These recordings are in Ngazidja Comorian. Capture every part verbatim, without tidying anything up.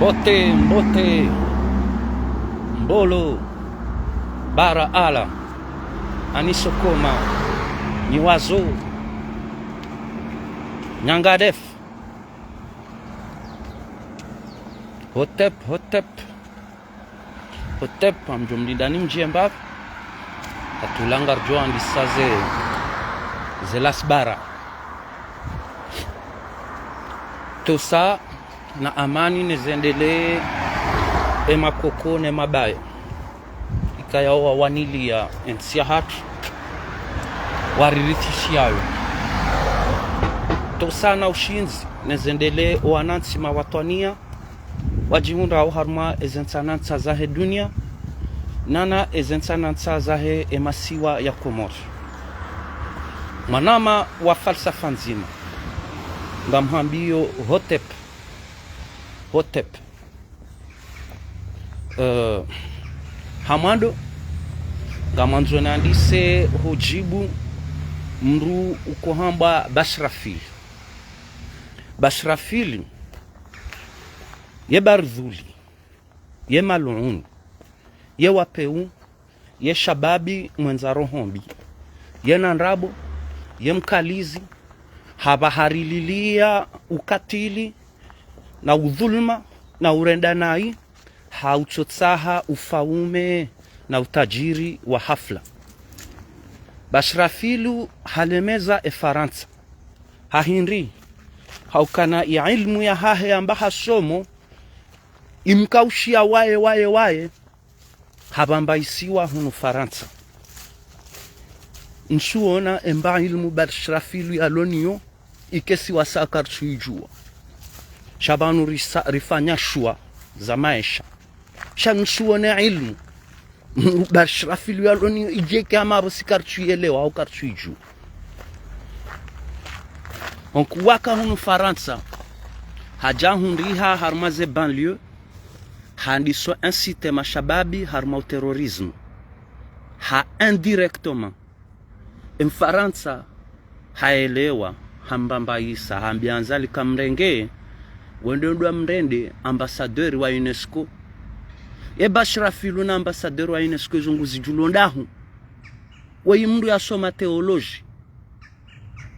Mbote, mbote, mbolo, bara ala, anisokoma, nyiwazo, nyangadef, hotep, hotep, hotep, amdjo mlindani mdjemba, hatulanga rdjo andisa ze, ze lasbara. Tosa na amani nezendelee emakoko ne mabaya. Ikayao wawanilia entsi yahatru, waririthishiayo. Tosa na ushindzi nezendelee owanantsi mawatwaniya, wadjihundrao harumwa ezentsanantsa zahe dunia, nana ezentsanantsa zahe emasiwa ya Komori. Mwanama wa falsafa ndzima, ngamhambio hotep, hotep. Eh, hamwando, ngamwandzo nandise hudjibu mndru ukohambwa Bashrafil. Bashrafil, ye Bardhuli, ye maluuni, ye wapeu, ye shababi mwendza roho mbi, ye na ndrabo, ye mkalizi, hapva harililia ukatili, na udhuluma, na urenda nayi, ha utsotsaha ufaume na utadjiri wa hafla. Bashrafilu halemeza e Farantsa. Ha hindri? Haukana ye ilmu yahahe amba hasomo, imkaushia waye, waye, waye, hapvambaisiwa hunu Farantsa. Ntsuona emba ilmu Bashrafilu yalo nayo, ikesiwa sa kartsuidjua. Sha pvanu risa-, rifanya shua za maesha. Sha ntsuone ilmu Bashrafilu yalo nayo idjeke ama apvo si kartsuielewa au kartsuidjua. Onku waka hunu Farantsa, hadja hundriha harumwa ze banlieue, handiso inciter mashababi harumwa u terrorisme. Ha indirectement. Emfarantsa haelewa, hambambaisa, hambia Azali kamrenge, ngwendo ndwa mrende ambassadeur wa UNESCO. E Bashrafilu na ambassadeur wa UNESCO izo nguzidjulo ndahu. Weyi mndru yasoma théologie.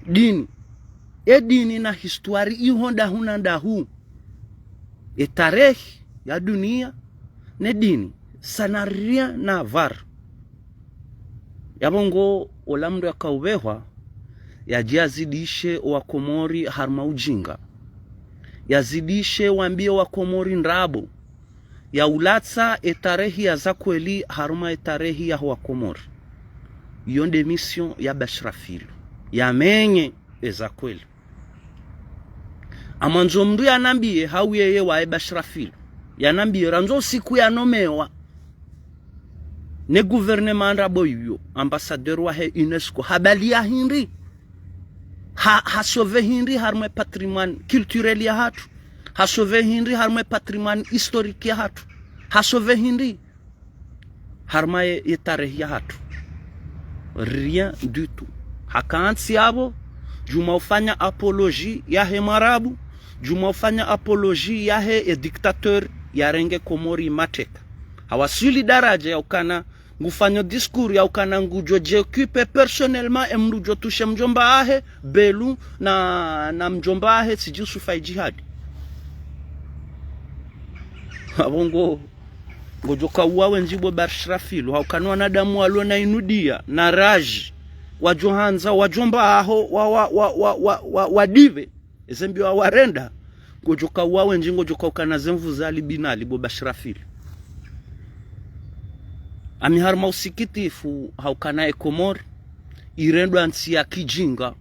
Dini. E dini na histoire iho ndahu na ndahu. E tarehi ya dunia ne dini, ça n'a rien à voir. Yapvo ngo ola mndru yakauvehwa, yadje yazidishe owakomori harumwa ujinga. Yazidishe wambie owakomori ndrabo. Ya ulatsa e tarehi ya za kweli harumwa e tarehi ya owakomori. Iyo nde mission ya Bashrafilu. Yamenye e za kweli. Amwandzo mndru yanambie hau yeye waye Bashrafilu. Yanambie randzi usiku yanomewa ne gouvernement ndrabo iyo, ambassadeur wahe UNESCO. Habali ya hindri? Ha, ha sauver hindri harumwa e patrimoine culturel yahatru? Ha sauver hindri harumwa e patrimoine historique yahatru? Ha sauver hindri harumwa ye, ye tarehi yahatru? Rien du tout. Hakantsi apvo, djuma ufanya apologie yahe mwarabu, djuma ufanya apologie yahe e dictateur yarenge Komori mateka. Hawaswili daraja ya ukana ngufanyo discours ya ukana ngudjo djioccupé personnellement e mndru djo touché mdjomba wahe, Belu na, na mdjomba wahe, tsidji Yusufa Idjihadi. Apvo ngo, ngodjo kauwa wendji bo Bashrafilu, haukana wanadamu walo na inudia, na rage, wadjo handza, wadjomba waho, wa, wa, wadive. Eze mbio wawarenda, ngodjo kauwa wendji, ngodjo kaukana ze nvu za Ali bin Ali bo Bashrafilu. Ami harumwa usikitifu haukana e Komori irendwa ntsi ya kijinga.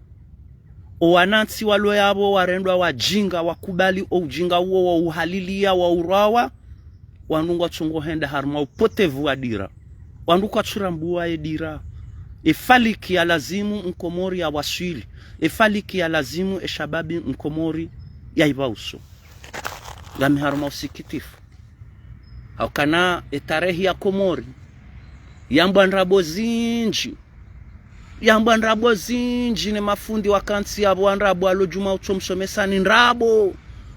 Owanantsi walo yapvo warendwa wajinga, wakubali o ujinga uwo, wa uhalilia, wa urawa, wandru ngwatsongo henda harumwa upotevu wa dira. Wandru kwatsu rambua e dira. E faliki ya lazimu Mkomori ya waswili. E faliki ya lazimu e shababi Mkomori ya ipva uso. Ngami harumwa usikitifu. Haukana e tarehi ya Komori yambwa ndrabo zindji. Yambwa ndrabo zindji ne mafundi wakantsi yapvo wa ndrabo alo djuma utso msomesani ndrabo.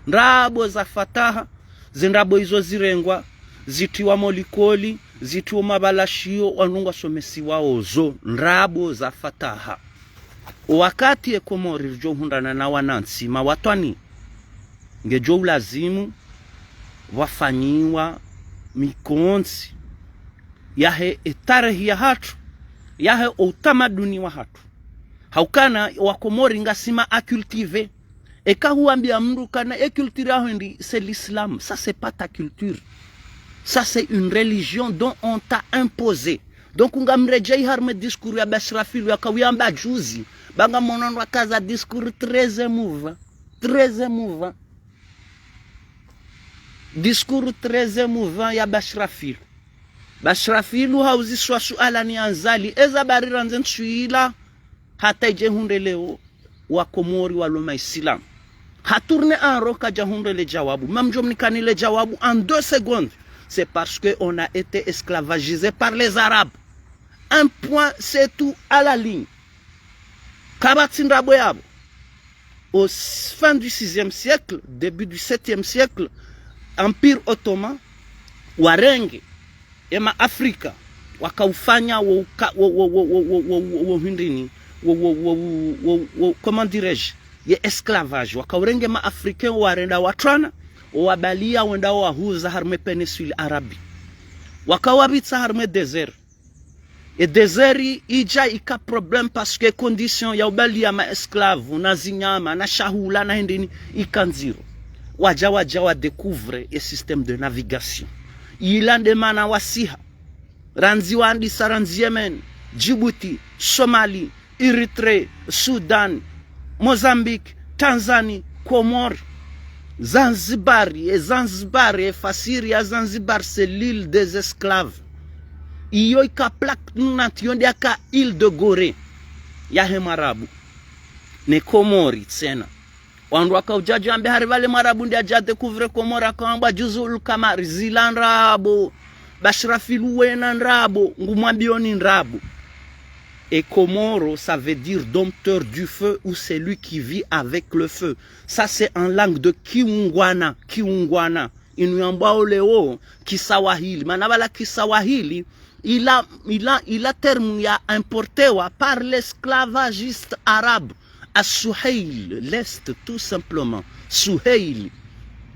Ndrabo za fataha. Zindrabo izo zirengwa, zitriwa molikoli, zitriwa mabalashiyo, wandru ngwasomesiwao zo ndrabo za fataha. Owakati ye Komori ridjo hundrana na wanantsi mawatwani, ngedjo ulazimu pvafanyiwa mikontsi yahe etarehi yahatru, yahe outamaduni wahatru. Haukana Wakomori ngasi ma acultivés. Eka huambia mndru kana e culture yaho ndi, c'est l'islam. Ça, c'est pas ta culture. Ça, c'est une religion dont on t'a imposé. Donc, ngamredjei harumwa e discours ya Bashrafilu yakauyamba juzi. Ba ngamwono ndo akaza discours très émouvant. Très émouvant. Discours très émouvant ya Bashrafilu. Bashrafilu hauziswa suala ni Azali. Eza barira nze ntsu ila, hata idje hundre leo, Wakomori walo Maisilamu. Ha tourné en rond kadja hundre le djawabu. Mamdjo mnikani le djawabu en deux secondes. C'est parce que on a été esclavagisé par les Arabes. Un point, c'est tout, à la ligne. Kapvatsi ndrabo yapvo. Au s-, fin du sixième siècle, début du septième siècle, Empire ottoman, warenge ema Afrika, wakaufanya wo uka-, wo, wo, wo hindrini, wo, wo, wo, wo, wo, comment dirais-je, ye esclavage. Wakaurenge ma Africains, warenda watrwana, wabalia wenda wahuza harumwa e péninsule arabe. Wakawapvitsa harumwa e désert. E désert idja ika problème parce que condition ya ubalia ma esclaves, na zinyama, na shahula, na hindrini, ika ndziro. Wadja, wadja wa découvre e système de navigation. Ila nde mana wasiha. Randzi wandisa, randzi Yemen, Djibouti, Somalie, Érythrée, Soudan, Mozambique, Tanzanie, Comores, Zanzibar, e Zanzibar, e fasiri ya Zanzibar, c'est l'île des esclaves. Iyo ika plaque tournante, iyo nde yaka île de Gorée yahe Mwarabu. Ne Komori tsena. Wandru wakaudja djwambe hari pvale Mwarabu nde adja découvre Komori, akawambwa Juzul Kamari, zila ndrabo. Bashrafilu wena ndrabo, ngumwambioni ndrabo. E Komoro, ça veut dire dompteur du feu ou celui qui vit avec le feu. Ça, c'est en langue de Kiungwana, Kiungwana. Inu yambwao leo Kiswahili. Mana pvala Kiswahili, ila, ila, ila terme ya importewa par l'esclavagiste arabe. Asuheil, l'Est, tout simplement. Suheil.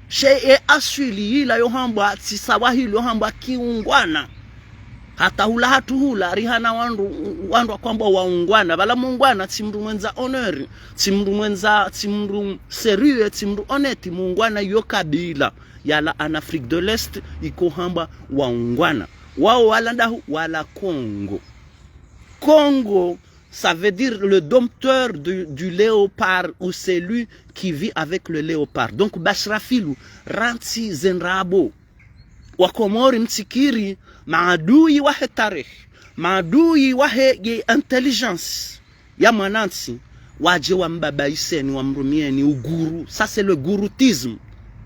She e aswili ila yo hambwa tsi Swahili, yo hambwa Kiungwana. Hata hula hatru hula, rihana wandru, wandru wakwambwa waungwana. Pvala mungwana, tsi mndru mwendza honneur, tsi mndru mwendza, tsi mndru sérieux, tsi mndru honnête, mungwana yo kabila. Yala en Afrique de l'Est, iko hambwa waungwana. Wao wala ndahu, wala Kongo. Kongo, ça veut dire le dompteur du, du léopard ou celui qui vit avec le léopard. Donc, Bashrafilu, rantsi ze ndrabo. Wakomori mtsikiri, maadui wahe tarehi, maadui wahe ye intelligence ya mwanantsi, wadje wambabaiseni, wamrumieni uguru. Ça, c'est le gouroutisme.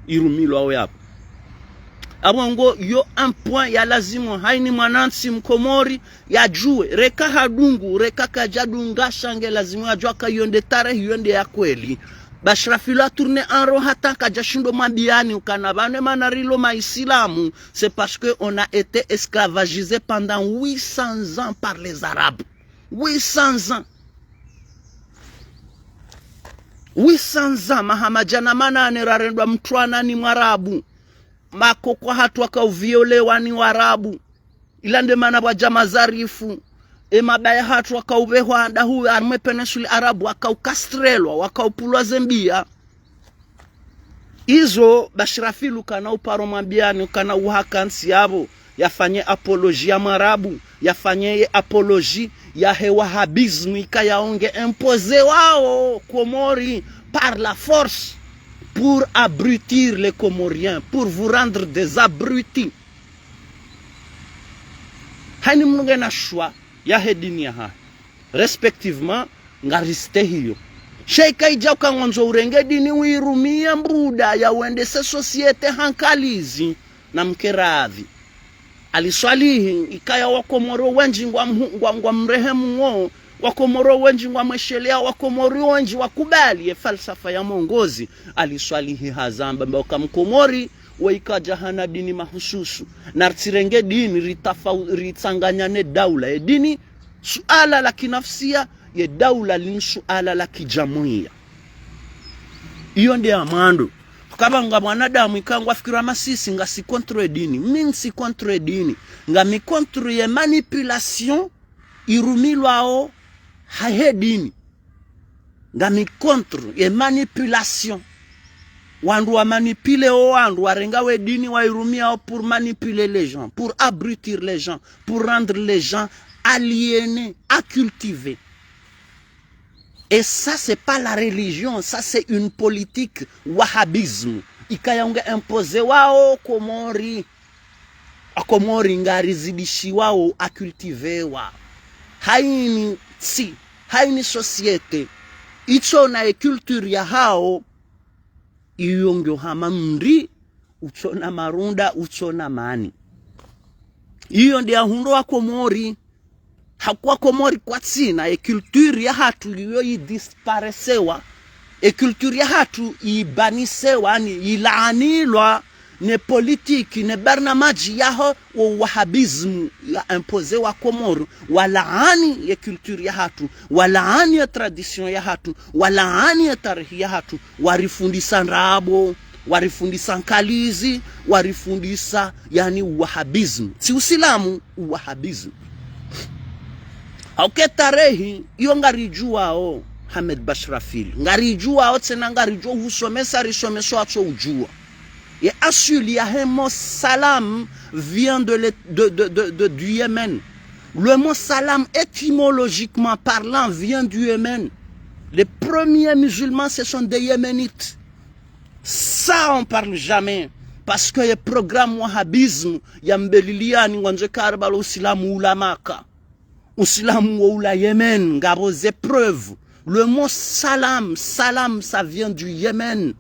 Irumilwao yapvo. Apvo ngo yo un point ya lazimu haini mwanantsi Mkomori yadjuwe, reka hadungu, reka kadjadunga, sha nge lazimu yadjuwa ka iyo nde tarehi, iyo nde ya kweli. Bashrafilu a tourné en rond hata kadjashindo mwambiani ukana pvanu e mana rilo Maisilamu, c'est parce que on a été esclavagisé pendant huit cents ans par les Arabes. Huit cents ans. Huit cents ans, maha madjana manane rarendwa mtrwana ni Mwarabu. Makoko hatru wakauviolewa ni Warabu. Ila nde mana pvwadja mazarifu. E mabaya hatru wakauvehwa ndahu harumwa e péninsule arabe, wakaukastrelwa, wakaupvulwa ze mbia. Izo Bashrafilu kana uparo mwambiani, kana uhaka ntsi yapvo, yafanye apologie ya Mwarabu, yafanye ye apologie yahe wahabisme ika yaonge imposé wao Komori par la force pour abrutir les Comoriens, pour vous rendre des abrutis. Haini mndru ngena choix yahe dini yahahe. Respectivement, ngaristehiyo. Sha ika idja uka ngwandzo urenge dini uirumie mbuda ya wendese société hankalizi, na mkeradhi. Ali Swalihi, ikaya Wakomoro wendji ngwa mhu-, ngwa, ngwa mrehemu wo, Wakomoro wendji ngwa mweshelea, Wakomoro wendji wakubali ye falsafa ya mwongozi. Ali Swalihi hazamba mba uka Mkomori, Wo ikao kadjahana dini mahususu. Na ritsirenge dini, ritafau-, ritsanganya ne daula. Ye dini suala la kinafsia, ye daula linu suala la kijamuiya. Iyo nde ya mwando. Kaba nga mwanadamu ikao ngwafikira masisi ngasi contre dini. Mi ntsi contre dini. Ngami contre ye manipulation irumilwao hahe dini. Ngami contre ye manipulation. Wandru wa manipuler o wandru, warenga we dini wairumiao pour manipuler les gens, pour abrutir les gens, pour rendre les gens aliénés, accultivés. Et ça, c'est pas la religion, ça, c'est une politique wahhabisme. Ikao nge imposer wao Komori. A Komori ngarizidishiwao, a cultivewa. Haini ntsi, haini société, itsona ye culture yahao, iyo ngiyo hama mri, utsona marunda, utsona mani. Iyo nde ya hundro wa Komori. Hakwa Komori kwatsina, ye culture yahatru iyo idisparaissewa, ye culture yahatru ibanisewa, ni ilaanilwa, ne politique, ne barnamaji yaho wo wahhabisme ya imposer wa Komori, walaani ye culture yahatru, walaani ye tradition yahatru, walaani ye tarehi yahatru, warifundisa ndrabo, warifundisa nkalizi, warifundisa, yani, wahhabisme. Tsi Usilamu, wahhabisme. Hauka tarehi, iyo ngaridjuwao, Hamed Bashrafil. Ngaridjuwao, tsena ngaridjo husomesa, risomesa watso udjuwa. Ye aswili yahe mo salam vient de l'Et-, de, de, de, de, du Yémen. Le mot salam, étymologiquement parlant, vient du Yémen. Les premiers musulmans, ce sont des Yéménites. Ça, on parle jamais. Parce que ye programme wahhabisme, ya mbeliliani, ngwandzo karibalo Usilamu ula Maka. Usilamu wo ula Yémen, ngapvo ze preuves. Le mot salam, salam, ça vient du Yémen.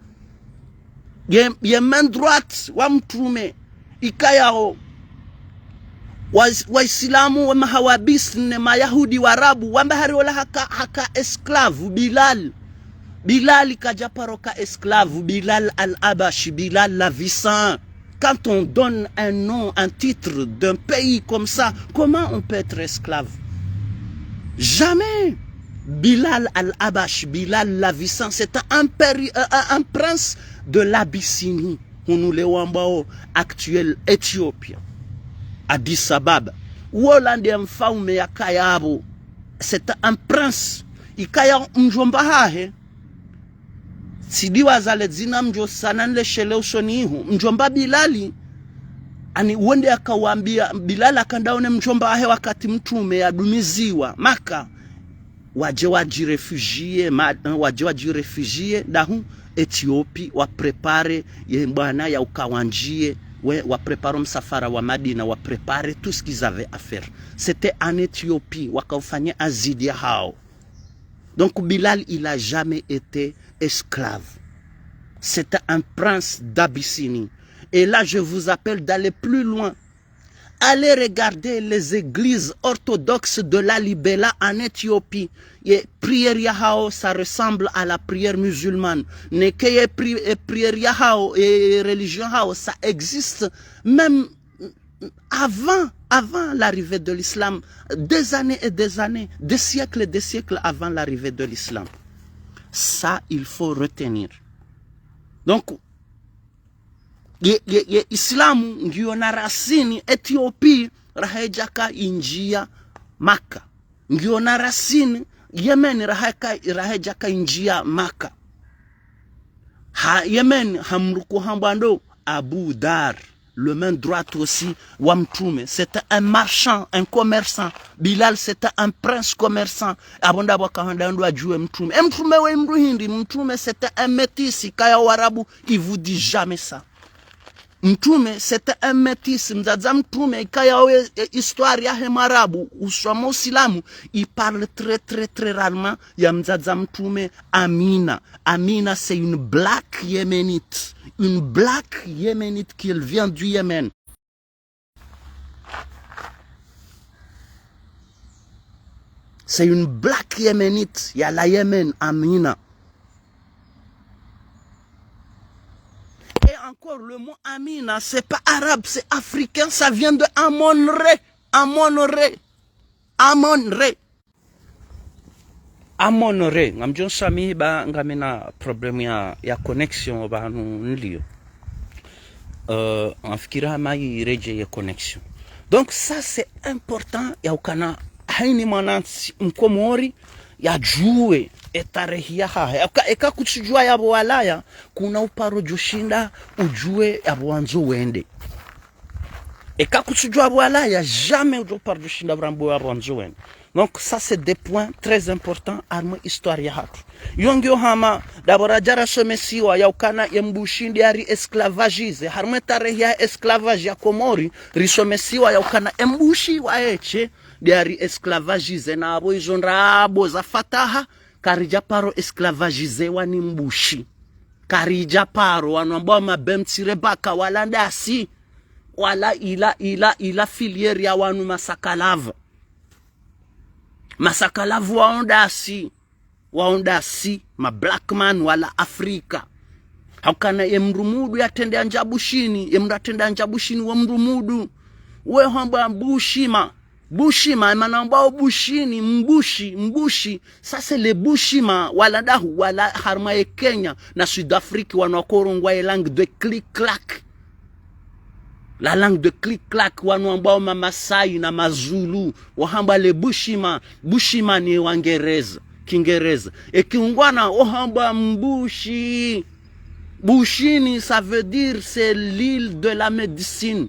Ye, ye main droite wa mtrume, ikayao, wa, Waislamu, wa mahawabisti, ne Mayahudi, Warabu, wamba hari ola haka, haka esclave, Bilal. Bilal kadja paro ka esclave, Bilal al-Habashi, Bilal l'Avicen. Quand on donne un nom, un titre d'un pays comme ça, comment on peut être esclave ? Jamais. Bilal al-Habashi, Bilal l'Avicen, c'est un péri-, euh, un, un prince de l'Abyssinie. Hunu leo ambao actuelle Éthiopie. Addis Ababa. Wola nde mfaume yakayapvo. C'est un prince. Ikaya mdjomba hahe. Tsidiwaza le dzina mdjo sana nleshele usoni iho. Mdjomba Bilali, ani wonde akawambia, Bilali akandao ne mdjomba wahe wakati mtrume yadumiziwa Maka. Wadje wadjiréfugié, ma-, wadje wadjiréfugié, dahu Éthiopie, wa préparer, ye bwana ya ukawandjie, we, wa préparer msafara wa Madina, wa préparer tout ce qu'ils avaient à faire. C'était en Éthiopie, wakaufanya azidi yahao. Donc Bilal, il a jamais été esclave. C'était un prince d'Abyssinie. Et là, je vous appelle d'aller plus loin. Allez regarder les églises orthodoxes de Lalibela en Éthiopie. Ye prière yahao, ça ressemble à la prière musulmane. Neke ye pri-, ye prière yahao, ye religion yahao, ça existe même avant, avant l'arrivée de l'islam, des années et des années, des siècles et des siècles avant l'arrivée de l'islam. Ça, il faut retenir. Donc, ye, ye, ye Islamu ngiyo na racine Éthiopie, raha yadjaka indjia Maka. Ngiyo na racine Yémen, raha ka, raha yadjaka indjia Maka. Ha Yémen, ha mdru uhambwa ndo Abu Dhar, le main droite aussi wa mtrume. C'était un marchand, un commerçant. Bilal, c'était un prince commerçant. Apvo ndapvo akahanda ndo adjuwe mtrume. E mtrume we mdru hindri, mtrume c'était un métis, kaya Warabu, il vous dit jamais ça. Mtrume, c'était un métis. Mdzadze mtrume, ikaya we, e, histoire yahe Mwarabu, uswamo Usilamu, il parle très, très, très rarement ya mdzadze mtrume Amina. Amina, c'est une black yéménite. Une black yéménite qui vient du Yémen. C'est une black yéménite. Il y a la Yémen, Amina. Et encore, Le mot Amina, c'est pas arabe, c'est africain, ça vient de Amon-Rê. Amon-Rê. Amon-Rê. Amon-Rê. Ngamdjo nisamihi ba ngamina problème ya, ya connexion pvanu nilio. Euh, ngamfikiri hama iredjeyi ye connexion. Donc ça c'est important, ya ukana haina mwanantsi mkomori yadjuwe etarehi yahahe. Eka, eka kutsudjuwa yapvo walaya, kuna uparo djoshinda udjuwe yapvo wandzo wende. Eka kutsudjuwa yapvo walaya, jamais udjo uparo djoshinda urambuwe yapvo wandzo wende. Donc ça c'est des points très importants harumwa histoire yahatru. Yo ngiyo hama, d'abord radja rasomesiwa ya ukana ye mbushi nde yari esclavagiser. Harumwa etarehi ya esclavage ya Komori, risomesiwa ya ukana ye mbushi wa etshe nde yari esclavagiser, na apvo izo ndrabo za fataha, karidja paro esclavagisewa ni mbushi. Karidja paro, wanu ambao mabemtsire baka wala ndasi, wala ila, ila, ila filière ya wanu masakalavu. Masakalavu wao ndasi, wao ndasi, ma black man wala Afrika. Haukana ye mdru mudu yatrende yandja bushini, ye mdru yatrende yandja bushini wo mdru mudu. We hambwa mbushima. Bushima, emana hambwao bushini, mbushi, mbushi. Ça c'est le bushima, wala dahu, wala harumwa ye Kenya, na Sud Afrique, wanu wakorongoa ye langue de clic-clac. La langue de clic-clac, wanu ambao mamasai na mazulu, wahambwa le bushima, bushima ni wangereza, kingereza. E kiungwana, wahambwa mbushi. Bushini, ça veut dire c'est l'île de la médecine.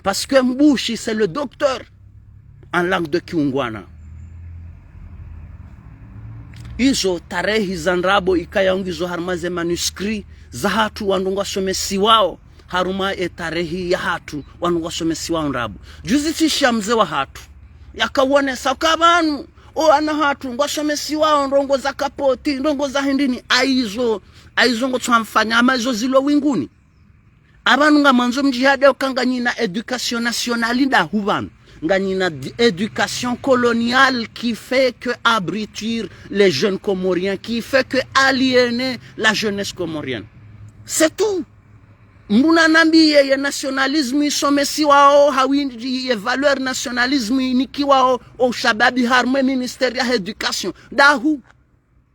Parce que mbushi, c'est le docteur en langue de kiungwana. Izo tarehi za ndrabo ikaya ngizo harumwa ze manuscrits zahatru wandru ngwasomesiwao, harumwa etarehi yahatru wandru ngwasomesiwao ndrabo. Juzi tsishiya mze wahatru yakawonesa uka pvanu, o wana hatru ngwasomesiwao ndrongo za kapoti, ndrongo za hindrini, aizo, aizo ngotsuhamfanya, ama izo zilo winguni. Apvanu ngamwandzo mdjihade uka nganyina éducation nationale ndahu pvanu. Nganyina di-, éducation coloniale qui fait que abrutir les jeunes comoriens, qui fait que aliéner la jeunesse comorienne. C'est tout. Mdru nanambiye ye nationalisme isomesiwao, hawindji ye valeur nationalisme inikiwao o ushababi harumwa e ministère ya éducation. Ndahu.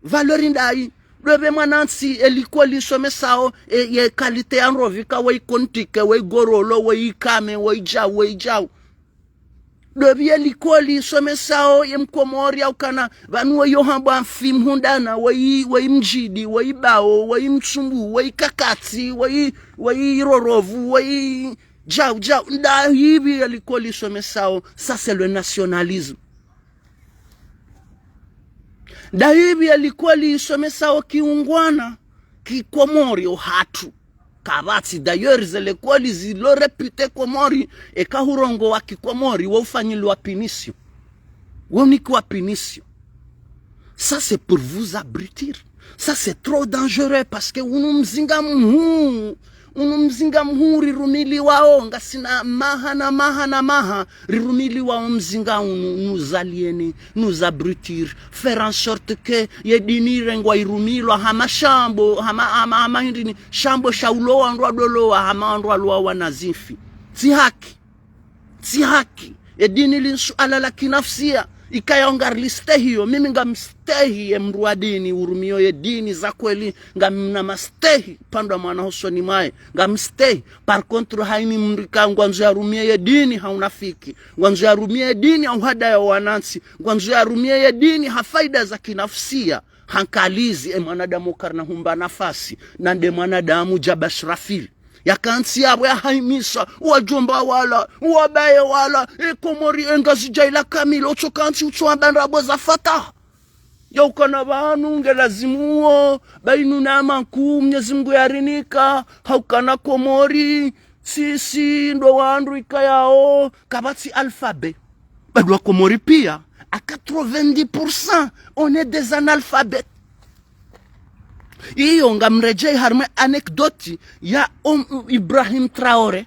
Valeur ndayi? Ndo pve mwanantsi, e likoli isomesao, e, ye qualité ya ndrovi ka, we i Contike, we i Gorolo, we i Kame, we i djau, we i djau. Ndo pvi ye likoli isomesao ye mkomori yaukana, pvanu we yo hambwa mfi mhundana, we i, we i Mdjidi, we i Bao, we i Mtsumbu, we i Kakatsi, we i, we i Rorovu, we i djau, djau. Ndahi pvi ye likoli isomesao? Ça c'est le nationalisme. Ndahi pvi ye likoli isomesao kiungwana, kikomori o hatru? Kapvatsi. D'ailleurs, ze likoli zilo réputé Komori, eka hurongoa kikomori, wo ufanyilwa punition. Wo unikiwa punition. Ça, c'est pour vous abrutir. Ça, c'est trop dangereux parce que unu mzinga mhuu, unu mzinga mhuu rirumiliwao, ngasina maha na maha na maha, rirumiliwao mzinga unu, nous aliéner, nous abrutir, faire en sorte que ye dini irengwa irumilwa hama shambo, hama, hama, hama hindrini, shambo sha ulowa wandru wadolowa, hama wandru walowa wana zimfi. Tsi haki. Tsi haki. E dini li nsuala la kinafsia. Ikaya ngarilistehiyo, mimi ngamstehi ye mdru wa dini, urumio ye dini za kweli, ngamna mastehi, pvandru wa mwana hosoni mwaye, ngamstehi. Par contre, haina mdru ka ngwandzo yarumie ye dini ha unafiki, ngwandzo yarumie ye dini ha uhadaya wanantsi, ngwandzo yarumie ye dini ha faida za kinafsia, hankalizi, e mwanadamu karina humba nafasi, na nde mwanadamu dja Bashrafil. Yakantsi yapvo yahahimisa, wadjomba wala, wabaye wala, e Komori e Ngazidja ila kamili, otso kantsi utso wamba ndrabo za fataha. Yaukana pvanu nge lazimu wo, bainu na mankuu Mnyezi Mungu yarinika, haukana Komori, sisi ndo wandru ikayao kapvatsi alphabet. Bado wa Komori pia, à quatre-vingt-dix pour cent, on est des analphabètes. Iyo ngamredjei harumwa anecdote ya, um, Ibrahim Traoré.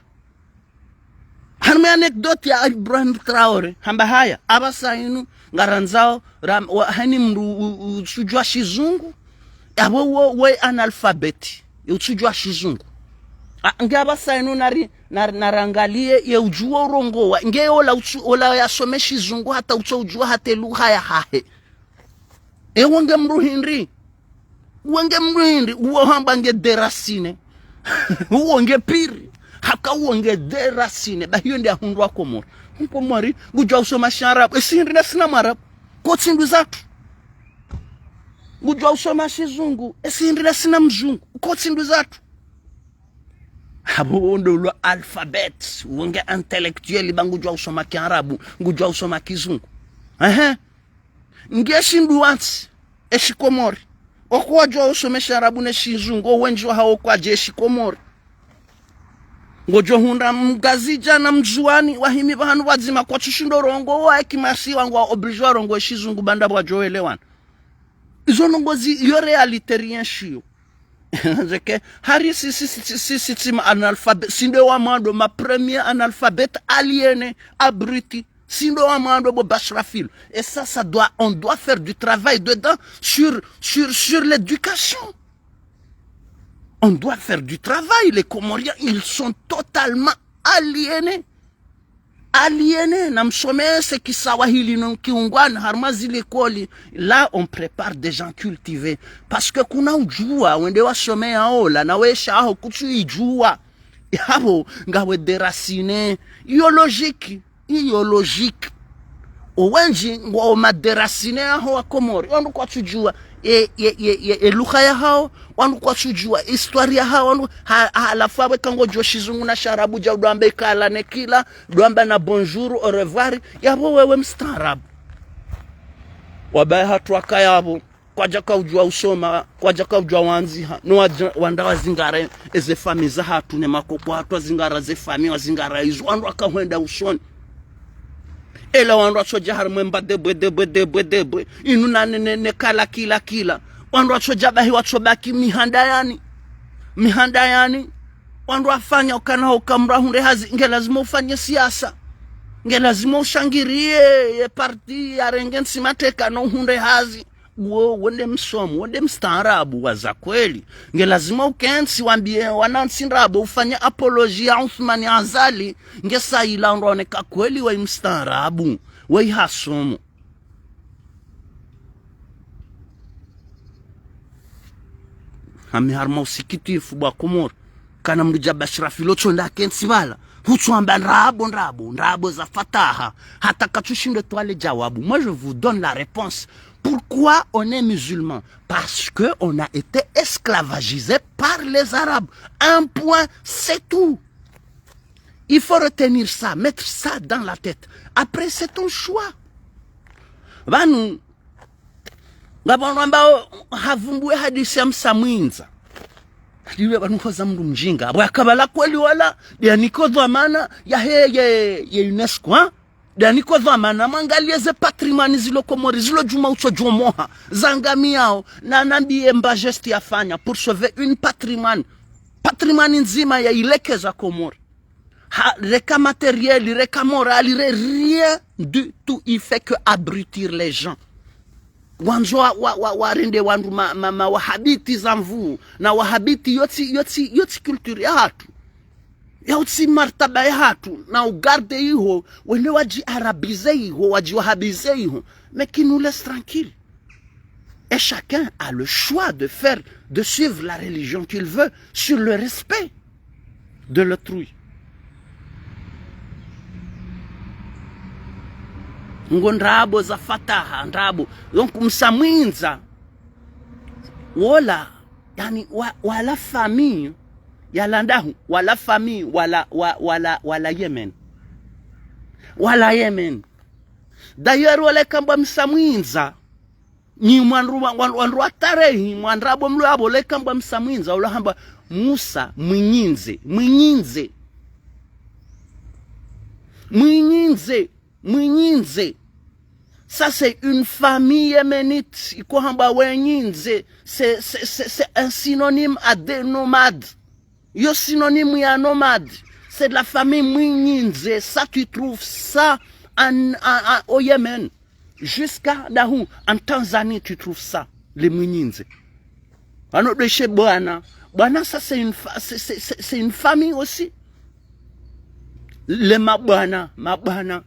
Harumwa anecdote ya Ibrahim Traoré, hamba haya, apvasa inu, ngarandzao, ram-, wa-, haina mdru u-, u-, utsudjua shizungu, yapvo wo, we analphabète, utsudjua shizungu. Ah, nge apvasa inu nari, nari, narangalie ye udjuwa urongowa. Nge ola utsu, ola yasome shizungu hata utso udjuwa hata lugha yahahe. Ewe nge mdru hindri. Uwo nge mdru hindri, uwo hamba nge déraciné. Uwo nge pire. Haka uwo nge déraciné. Ba hiyo nde ahundru wa Komori. Mkomori, ngudjuwa usoma shiarabu. Esi hindri na sina mwarabu. Kotsi nduza hatru. Ngudjuwa usoma shizungu. Esi hindri na sina mzungu. Kotsi nduza hatru. Habo wondo lo alphabet. Uwo nge intellectuel ba ngudjuwa usoma kiarabu. Ngudjuwa usoma kizungu. Ehe. Nge shindru wantsi, eshikomori. Oko wadjuwa usome shiarabu ne shizungu, owendji wahawo kwadje eshikomori. Ngodjo hundra mngazidja na mndzuwani, wahimi pvahanu pvadzima kwatsu shindo rongowa, eki masiwa ngwa obligé warongowe eshizungu ba nda pvwadjo welewana. Izo ndrongo zi, iyo réalité rienshi yo. Zeke, hari si, si, si, si, si, si, si, ma analphabète, si nde wa mwando, ma premier analphabète, aliéné, abruti. Si nde wa mwando bo Bashrafil. Et ça, ça doit, on doit faire du travail dedans sur, sur, sur l'éducation. On doit faire du travail. Les Comoriens, ils sont totalement aliénés. Aliénés, na msomese kiswahili no kiungwana, harumwa zile likoli. Là, on prépare des gens cultivés. Parce que kuna udjuwa, wende wasome ya ola, na wesha aho kutsu idjuwa. Habo, ngawe déraciné. Iyo logique. Iyo logique. Owendji ngwao ma déraciné aho wa Komori. Wandru kwatsu djuwa e, e, e, e, e lugha yahawo. Wandru kwatsu djuwa histoire yahawo. Wandru ha, ha, halafu apvo eka ngodjo shizungu na shiarabu dja udwamba ikala ne kila. Dwamba na bonjour, au revoir. Yapvo wewe mstaarabu. Wabaya hatru waka yapvo. Kwadjaka udjuwa usoma, kwadjaka udjuwa wandziha, no wadja, wanda wazingare, eze fami zahatru ne makoko hatru wazingara ze fami, wazingara izo, wandru waka hwenda usoni. Ela wandru watsodja harimwa emba debwe, debwe, debwe, debwe. Inu na ne, ne, ne kala kila, kila. Wandru watsodja bahi watsobaki mihandayani. Mihandayani. Wandru wafanya ukana uka mdru ahundre hazi, nge lazima ufanye siasa. Nge lazima ushangirie, ye parti yarenge ntsi mateka no uhundre hazi. Wo, wende msomo, wende mstaarabu wa za kweli. Nge lazima ukentsi wambie wanantsi ndrabo ufanye apologie ya Uthmani Azali. Nge sa ila ndo oneka kweli we mstaarabu, we hasomo. Hami harumwa usikitifu bo wa Komori. Kana mdru dja Bashrafil otso nda kentsi pvala. Hutsuamba ndrabo, ndrabo, ndrabo za fataha. Hata katsu shindo twale djawabu. Moi, je vous donne la réponse. Pourquoi on est musulman ? Parce que on a été esclavagisé par les Arabes. Un point, c'est tout. Il faut retenir ça, mettre ça dans la tête. Après, c'est ton choix. Pvanu, ngapvo wandru ambao havumbuwe hadisi ya Msamwindza. Ndiwe pvanu hoza mdru mdjinga. Apvo yakapvala kweli wala, ndiyaniko dhwamana yahe ye, ye UNESCO, ha? Ndiyaniko dhwamana, mwangalie ze patrimoine zilo Komori, zilo djuma utso djomoha, zangamiyao, na nambiye mba geste yafanya, pour sauver une patrimoine. Patrimoine ndzima ya ilekeza Komori. Ha, reka matériel, reka moral, re, rien du tout. Il fait que abrutir les gens. Wandzo wa, wa, wa, warende wandru ma, ma, ma wahabiti za nvu. Na wahabiti yotsi, yotsi, yotsi culture yahatru. Yotsi martaba yahatru. Na ugarde iho, wende wadji arabiser iho, wadji wahabiser iho. Mais qui nous laisse tranquille. Et chacun a le choix de faire, de suivre la religion qu'il veut sur le respect de l'autrui. Ngo ndrabo za fataha, ndrabo. Donc, Msamwindza, wola, yani, wa, wala famille, yala ndahu, wala famille, wala, wa, wala, wala Yemen. Wala Yemen. D'ailleurs, wola kamba Msamwindza, nyi mwandru wa, wa, wandru wa tarehi, mwandrabo mlo apvo leka mbwa Msamwindza, ulo hamba Musa Mwinyindze, Mwinyindze. Mwinyindze, Mwinyindze. Ça, c'est une famille yéménite. Iko hamba Wenyindze. C'est, c'est, c'est, c'est un synonyme à des nomades. Yo synonyme ya nomade, c'est de la famille Mwinyindze. Ça, tu trouves ça en, en, en, au Yémen. Jusqu'à Dahou, en Tanzanie, tu trouves ça, les Mwinyindze. Pvanu ndo she bwana, Bwana, ça, c'est une fa-, c'est, c'est, c'est, c'est une famille aussi. Les mabwana, mabwana.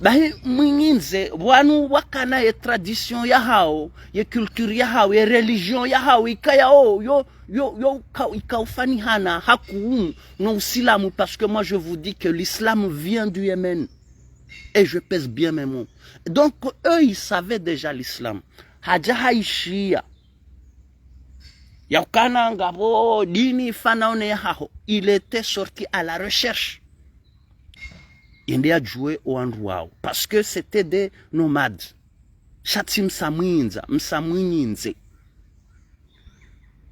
Bahi mwinyindze, wanu wakana ye tradition yahawo, ye culture yahawo, ye religion yahawo, ikayao, yo, yo, yo, ka-, ikaufanihana, haku, no usilamu, parce que moi, je vous dis que l'islam vient du Yémen. Et je pèse bien mes mots. Donc, eux, ils savaient déjà l'islam. Hadja haishiya. Yaukana ngapvo dini ifanao ne yahaho. Il était sorti à la recherche. Yende yadjuwe owandru wawo. Parce que c'était des nomades. Sha tsi msamwindza, msamwinyindze.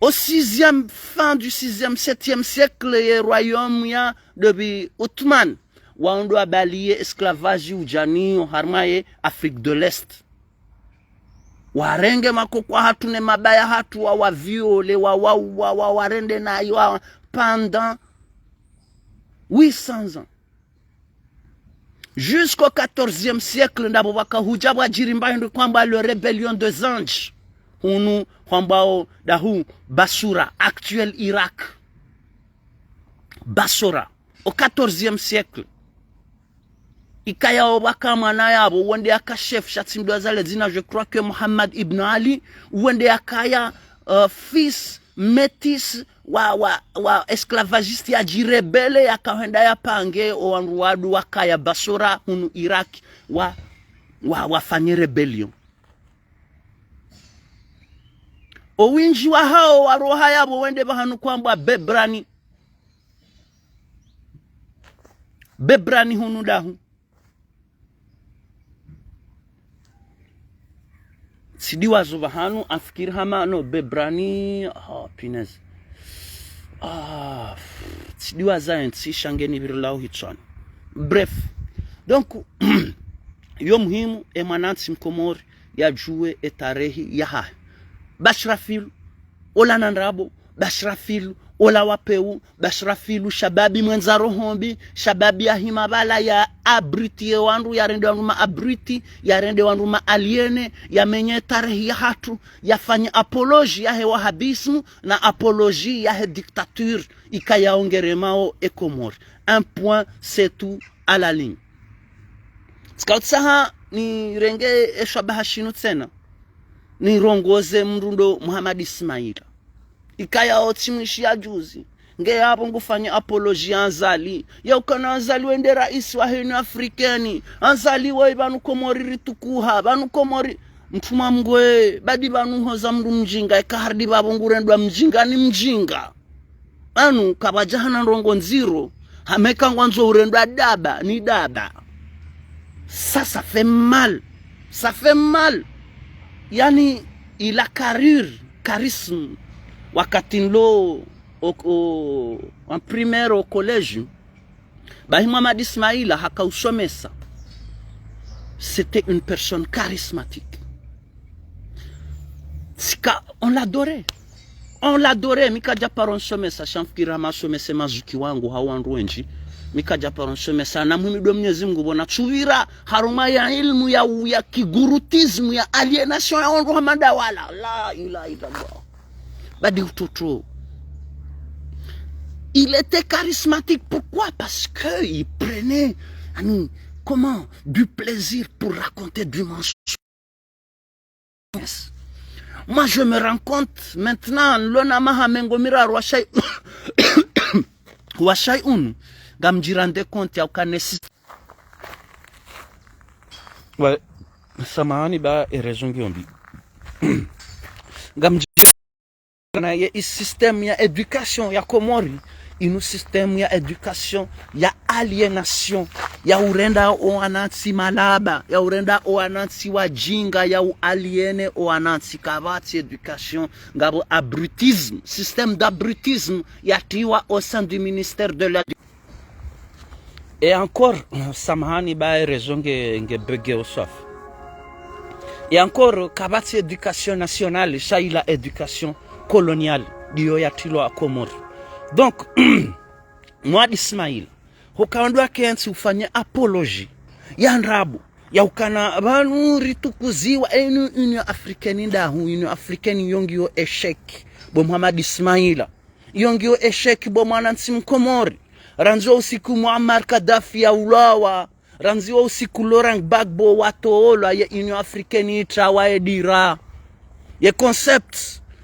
Au sixième, fin du sixième, septième siècle, ye royaume ya depuis Ottoman, waondo wabaliye esclavage udjaniyo harumwa ye Afrique de l'Est. Warenge makoko hatru ne mabaya hatru, wa, wa viole, wa, wa, wa, wa, warende nayo, wa, pendant huit cents ans. Jusqu'au quatorzième siècle, ndapvo pvakahudja pvwadjiri mba hindru hwambwa le rébellion des Anges. Hunu hwambwao dahu Basora, actuel Irak. Basora, au quatorzième siècle. Ikayao pvwaka mwana yapvo, wende yaka chef, sha tsi mdru azale dzina, je crois que Muhammad ibn Ali, wende yakaya, euh, fils métis wa, wa, wa esclavagiste yadjirebele, yakahenda yapange owandru wandru wakaya Basora hunu Irak wa, wa, wafanye rébellion. Owindji wahawo waroha yapvo wende pvahanu hwambwa Bebrani. Bebrani hunu dahu. Tsidiwazo pvahanu, amfikiri hama no Bebrani, ah, punaise. Ah, pff, tsidiwaza entsi sha ngenipvirilao hitswani. Bref. Donc, yo muhimu, e mwanantsi mkomori, yadjuwe e tarehi yahahe. Bashrafil, ola na ndrabo, Bashrafil, ola wa peu, Bashrafil, shababi mwendza roho mbi, shababi yahima pvala ya abruti ye wandru, yarende wandru ma abruti, yarende wandru ma aliénés, yamenye tarehi yahatru, yafanye apologie yahe wahabisme, na apologie yahe dictature, ikayao ngeremao e Komori. Un point, c'est tout, à la ligne. Tsika utsaha nirenge e shabaha shinu tsena, nirongoze mdru ndo Muhammad Ismaila. Ikayao tsi mwishi ya juzi, nge yapvo ngufanye apologie ya Azali. Yaukana Azali wende raisi wa Union Africaine. Azali woyi pvanu Komori ritukuha, pvanu Komori. Mtrumwa mngwe, badi pvanu hoza mdru mjinga, eka harudi pvapvo ngurendwa mjinga ni mjinga. Pvanu kapvadja hana ndrongo ndziro, hama eka ngwandzo urendwa daba ni daba. Ça, ça fait mal. Ça fait mal. Yaani, il a carrure, charisme. Wakati nilo au, au, en primaire au collège, bahi Muhammad Ismaila haka usomesa. C'était une personne charismatique. Tsika, on l'adorait. On l'adorait. Mi kadja paro nsomesa, sha mfikiri hama somese mazuki wangu, hau wandru wendji. Mi kadja paro nsomesa, na muhimidwe Mwenyezi Mungu, pvo natsupvira harumwa ya ilmu ya, ya kigurutisme, ya aliénation ya wandru hama ndawala. La ilaha illallah. Badi utoto. Il était charismatique. Pourquoi ? Parce que il prenait, yaani, comment, du plaisir pour raconter du mensonge. Moi, je me rends compte maintenant, nilo na maha mengo miraru wa shai-, wa shai unu, ngamdji rendre compte ya ukana si-, ouais, samahani ba e réseau ngiyo mbi. Ngamdji na ye i système ya éducation ya Komori, inu système ya éducation ya aliénation, ya urenda owanantsi malaba, ya urenda owanantsi wajinga, ya u aliéner owanantsi, kapvatsi éducation, ngapvo abrutisme, système d'abrutisme yatiwa au sein du ministère de l'Éducation. Et encore, samahani ba e réseau nge, nge bugué o swafi. Et encore, kapvatsi éducation nationale, sha ila éducation coloniale, ndiyo yatilwa Komori. Donc, Mwadi Ismail, hoka wandru wakentsi ufanye apologie ya ndrabo, Ya ukana pvanu ritukuziwa enu Union Africaine ndahu, Union Africaine yo ngiyo échec, bo Mohamed Ismaila. Yo ngiyo échec, bo mwanantsi Mkomori. Randzi wo usiku Muammar Kadhafi ya ulawa. Randzi wo usiku Laurent Gbagbo watolwa, ye Union Africaine itrawa edira. Ye concept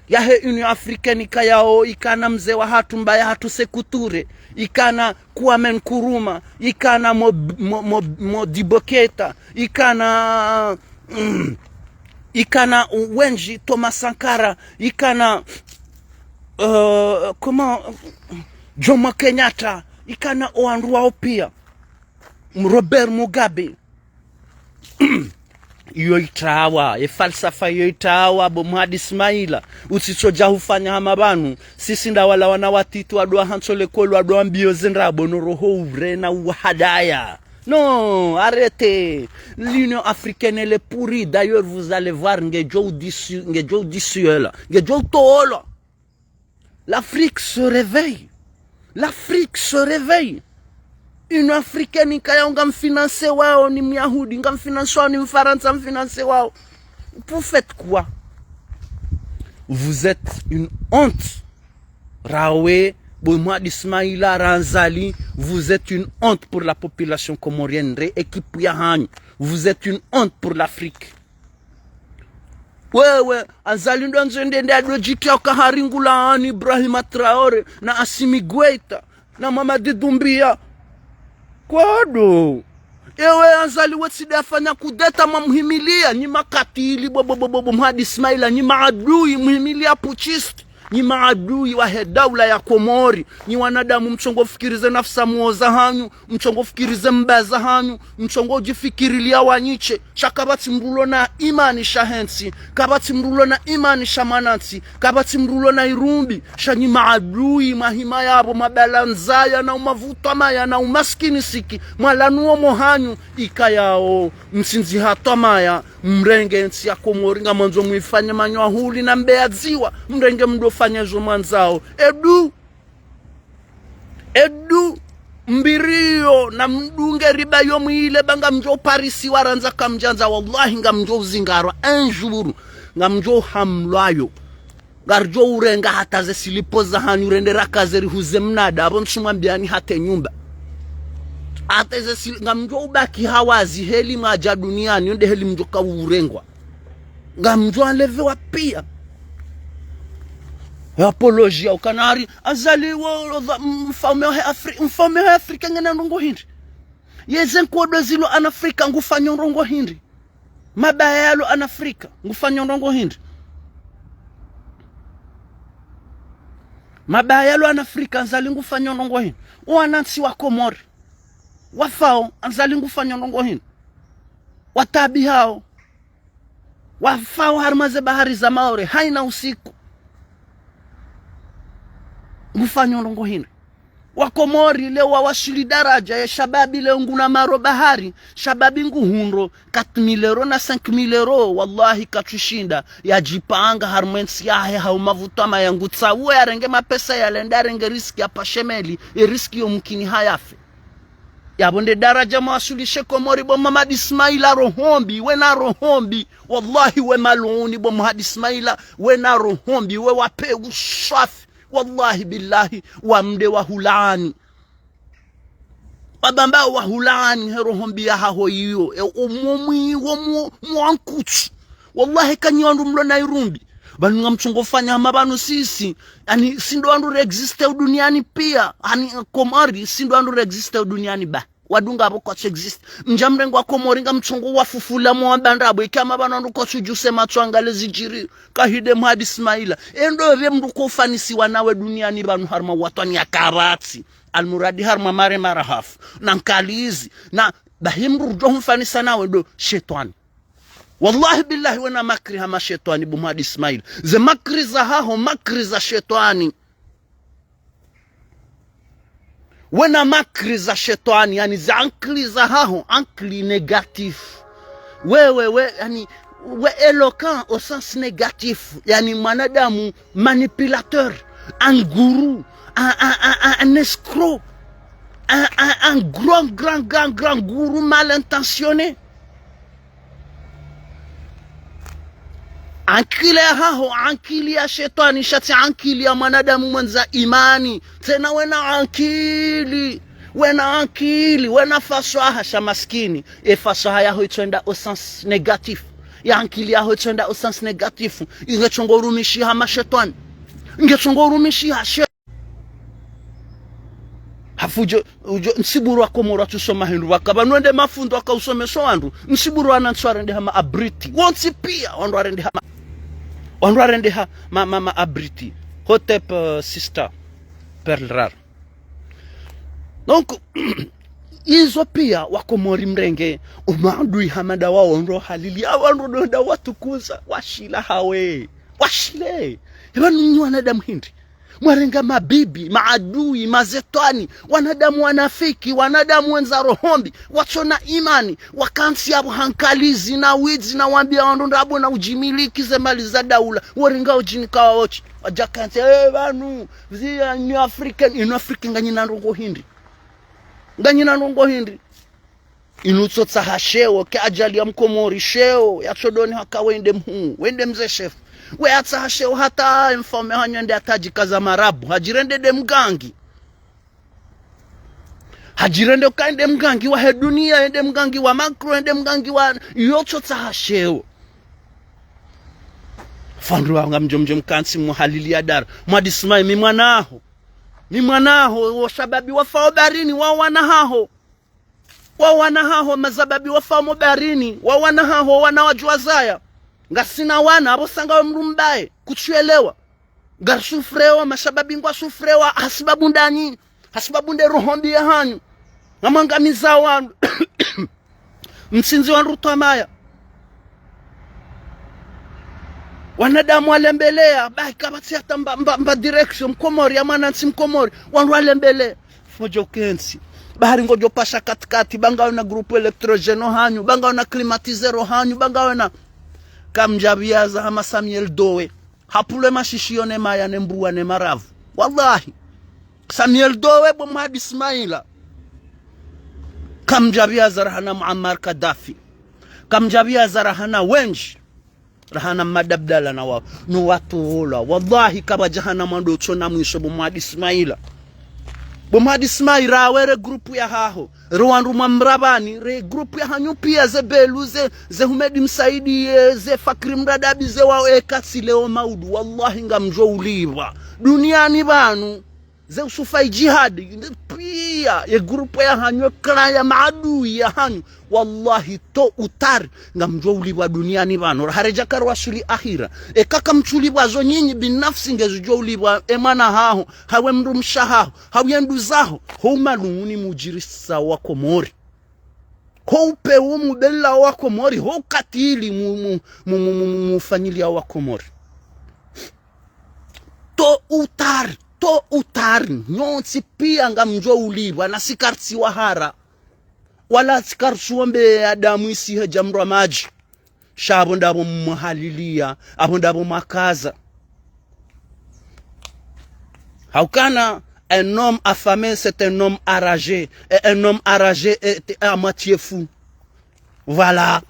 yahe Union Africaine ikayao, ikana mze wahatru, mbaba yahatru Sekou Touré, ikana Kwame Nkrumah, ikana Mo-, Mo-, Mo-, Modibo Keita, ikana, mm, ikana wendji Thomas Sankara, ikana, euh, comment, Jomo Kenyatta, ikana owandru wao pia. Robert Mugabe. Iyo itrawa, ye falsafa iyo itrawa, bo Mohamed Ismaila. Utsitsodja hufanya hama pvanu, sisi nda wala wana watiti wado hantsi lekoli, wado ambiyo ze ndrabo no roho ure na uhadaya. Non, arrêtez. L'Union Africaine, elle est pourrie. D'ailleurs, vous allez voir, ngedjo dissu-, ngedjo dissuela, ngedjo tolwa. L'Afrique se réveille. L'Afrique se réveille. Union Africaine ikayao ngamfinance wao ni Myahudi, ngamfinance wao ni Mfarantsa, mfinance wao. Vous faites quoi? Vous êtes une honte. Rawe, bo Mohamed Ismaila, ra Azali, vous êtes une honte pour la population comorienne. Re équipe ya hanyu. Vous êtes une honte pour l'Afrique. Wewe, Azali ndo andzo ende nde ado djitia uka hari ngulaani Ibrahima Traoré, na Assimi Goïta, na Mamadi Doumbouya. Kwado. Ewe Azali we tsi nde afanya kudeta, mwamhimilia, nyi makatili, bo, bo, bo, bo, bo, Mohamed Ismaila, nyi maadui, mhimilia putschiste. Nyi maadui wahe daula ya Komori, nyi wanadamu mtsongo fikiri ze nafsi mwo za hanyu, mtsongo fikiri ze mba za hanyu, mtsongo djifikirilia wanyu she, sha kapvatsi mdru ulo na imani sha hentsi, kapvatsi mdru ulo na imani sha mwanantsi, kapvatsi mdru ulo na irumbi, sha nyi maadui, mwahima yapvo, mwabalandzaya na umavutwa maya na umaskini siki, mwalanuo mo hanyu, ikayao, mtsindzi hatwa maya, mrenge ntsi ya Komori, ngamwandzo mwifanye manywa huli na mbeya dziwa, mrenge mdofanya zo mwandzao. Edu, edu, mbiriyo na mdunge riba yo mwile ba ngamdjo parisiwa randza kamdjandza, wallahi ngamdjo uzingarwa, un jour, ngamdjo hamlwayo. Ngaridjo urenga hata ze silipo za hanyu rende rakaze rihuze mnada, apvo ntsu mwambiani hata nyumba. Hata ze sili-, ngamdjo ubaki hawazi heli mwadja duniani, yo nde heli mdjo ka urengwa. Ngamdjo alevewa pia. Apologie ya ukana hari, Azali wo, wo, mfaume wa he Afri-, mfaume wa he Afrika ngena ndrongo hindri. Yeze nkodo zilo ana Afrika ngufanyo ndrongo hindri. Mabaya yalo ana Afrika, ngufanyo ndrongo hindri. Mabaya yalo ana Afrika, Azali ngufanyo ndrongo hindri. Wanantsi wa Komori wafao, Azali ngufanyo ndrongo hindri. Wataabihao, wafao harumwa ze bahari za Maore, haina usiku. Ngufanyo ndrongo hindri. Wakomori leo wawashili daraja ya shababi leo nguna maro bahari, shababi nguhundro quatre mille euros na cinq mille euros, wallahi katsushinda, yadjipanga harumwa entsi yahe hau mavutwa maya ngutsawo yarenge mapesa yalende yarenge risque ya pashe meli, e risque yo mkini hayafe. Yapvo nde daraja mwawaswilishe Komori bo Mohamed Ismaila roho mbi, wena roho mbi, wallahi we maluuni bo Mohamed Ismaila, wena roho mbi, we wapve uswafi. Wallahi billahi, wamde wahulaani. Wabamba wahulaani he roho mbi ya haho iyo. E, omwo mwi, omwo, mwankutsu. Wallahi kanyi wandru mlo na irumbi. Pvanu ngamtsongo fanya hama pvanu sisi. Yaani, si ndo wandru re existe duniani pia. Yaani, Komori, si ndo wandru re existe duniani ba. Wadunga apvo kwatsu existe. Mdja mrenge wa Komori ngamtsongo wafufula mwa wabanda apvo, ikama pvanu wandru kwatsu djuse matso angale zidjiri. Kahinde Mohamed Ismaila. Endo pve mdru ko ufanisiwa nawe duniani pvanu harumwa watwani ya kapvatsi. Almuradi harumwa mare marahafu. Na nkalizi. Na bahi mdru rudjo humfanisa nawe ndo shetwani. Wallahi billahi wena makri hama shetwani bo Mohamed Ismaila. Ze makri za haho, makri za shetwani. Wena makri za shetwani, yaani za ankili za haho, ankili négatif. Wewe, we, yaani, we éloquent au sens négatif. Yaani mwanadamu manipulateur, un gourou, un, un, un, un, un escroc, un, un, un grand, grand, grand, grand gourou mal intentionné. Ankili yahaho, ankili ya shetwani, sha tsi ankili ya mwanadamu mwendza imani. Tsena wena ankili, wena ankili, wena faswaha sha maskini. E faswaha yaho itsenda au sens négatif. Ya ankili yaho itsenda au sens négatif. Ingetso ngo urumishiha mashetwani. Ingetso ngo urumishiha she- Hafu udjo, udjo, ntsiburu wa Komori watsusoma hindru waka. Pvanu wende mafundi waka usomesa wandru. Ntsiburu wana ntsu warende hama abriti. Wontsi pia, wandru warende hama. Wandru warende ha, ma, ma, ma abriti. Hotep, euh, sister. Perle rare. Donc, izo pia, wa Komori mrenge. Umadui hamada wa wandru halili. Awa wandru ndo watukuza. Washila hawe. Washile. Eba nunyi wanadamu hindri. Mwarenga mabibi, maadui, mazetwani, wanadamu wanafiki, wanadamu wendza roho mbi, watsona imani, wakantsi yapvo hankalizi na widzi na wambia wandru ndrabo na udjimiliki ze mali za daula, woringa udjini kawa otsi, wadja kantsi, eh, pvanu, zi ya New African, inu Afrika nganyina ndrongo hindri. Nganyina ndrongo hindri. Inu tsotsaha sheo, ke ajali ya mkomori sheo, ya tsodoni haka wende mhuu, wende mze shefu. We atsaha sheo hata mfaume hanyu ende atajika za marabu, hadjirende de mgangi. Hadjirende uka ende mgangi wahe dunia, ende mgangi wa Macron, ende mgangi wa, iyo tsotsaha sheo. Fandru wanga mdjo mdjo mkantsi muhalili ya dara. Mwadi Ismail, mi mwanaho. Mi mwanaho, wo shababi wafao barini, wa wana haho. Wa wana haho mazababi wafao mo barini, wa wana haho wana wadjuwa zaya. Ngasina wana, apvo sa ngawe mdru mbaye, kutsuelewa. Ngarisufreo, mashababi ngwasufreo, hasibabu ndanyi, hasibabu nde roho mbi ya hanyu. Ngamwangamiza wandru. Mtsindzi wandru twamaya. Wanadamu walembelea, bahi kapvatsi hata mba, mba, mba direction, mkomori, ya mwanantsi mkomori, wandru walembelea. Fodjo kentsi. Bahari ngodjo pasha katikati, ba ngawe na groupe électrogène hanyu, ba ngawe na climatiseur hanyu, ba ngawe na kamdjabiaza hama Samuel Doe. Hapvulwe mashishiyo ne maya ne mbuwa ne maravu. Wallahi. Samuel Doe bo Mwadi Ismaila. Kamdjabiaza rahana Muammar Kadhafi. Kamdjabiaza rahana wendji. Rahana Mmadi Abdallah na wa, no watola. Wallahi, kapvadja hana mwando utsona mwiso bo Mwadi Ismaila. Bo Mwadi Ismaila, rawe re groupe ya haho. Re wandru mwa mrabani, re groupe ya hanyu pia ze Belu, ze, ze Humedi Msaidie, ze Fakri Mradabi, ze wao ekatsi leo maudu. Wallahi, ngamdjo ulipvwa. Duniani pvanu. Ze usufa ijihadi, pia, ye groupe ya hanyu, ye clan ya maadui ya hanyu. Wallahi, tôt ou tard, ngamdjo ulipvwa duniani pvanu. Raha redja karwasuli ahira. Eka kamtsulipvwa zo nyinyi binafsi ngezidjo ulipvwa, e mwana haho, hawe mdrumshe haho, hawe nduzaho, ho umalunguni mudjirisa wa Komori. Ho upewu mubela wa Komori, ho ukatili mu, mu, mu, mu, mu, mu, mufanyilia wa Komori. Tôt ou tard, tôt ou tard, nyontsi pia ngamdjo ulipvwa, na si kartsi wahara. Wala si kartsi wombe ya damu isi hedja mdrwa madji. Sha apvo ndapvo mwahaliliya, apvo ndapvo mwakaza. Haukana, un homme affamé, c'est un homme enragé. Et un homme enragé est à moitié fou. Voilà.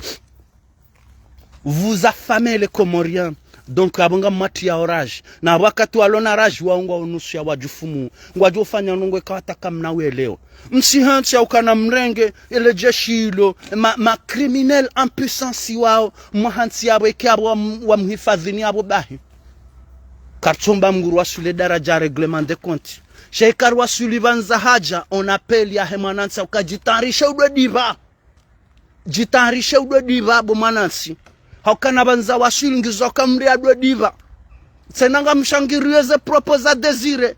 Vous affamez les Comoriens. Donc, apvo ngamwatria o rage. Na apvo wakati walona rage, wao ngwao nusu ya wadjufumu. Ngwadjo ufanya ndrongo eka wataka mna weleo. Msihantsi haukana mrenge, ele jeshi ilo, ma, ma criminel en puissance wao, mwahantsi yapvo eke apvo wa, wa muhifadhini apvo bahi. Kartsomba Mngu rwasuli daraja règlement de compte. Sha eka rwasuli pvandza hadja, on appelle yahe mwanantsi hauka djitayarishe udwe dipva. Djitayarishe udwe dipva bo mwanantsi. Haukana pvandza waswili ngizo hauka mri adwe dipva. Tsena ngamshangiriyo ze propos za Désiré.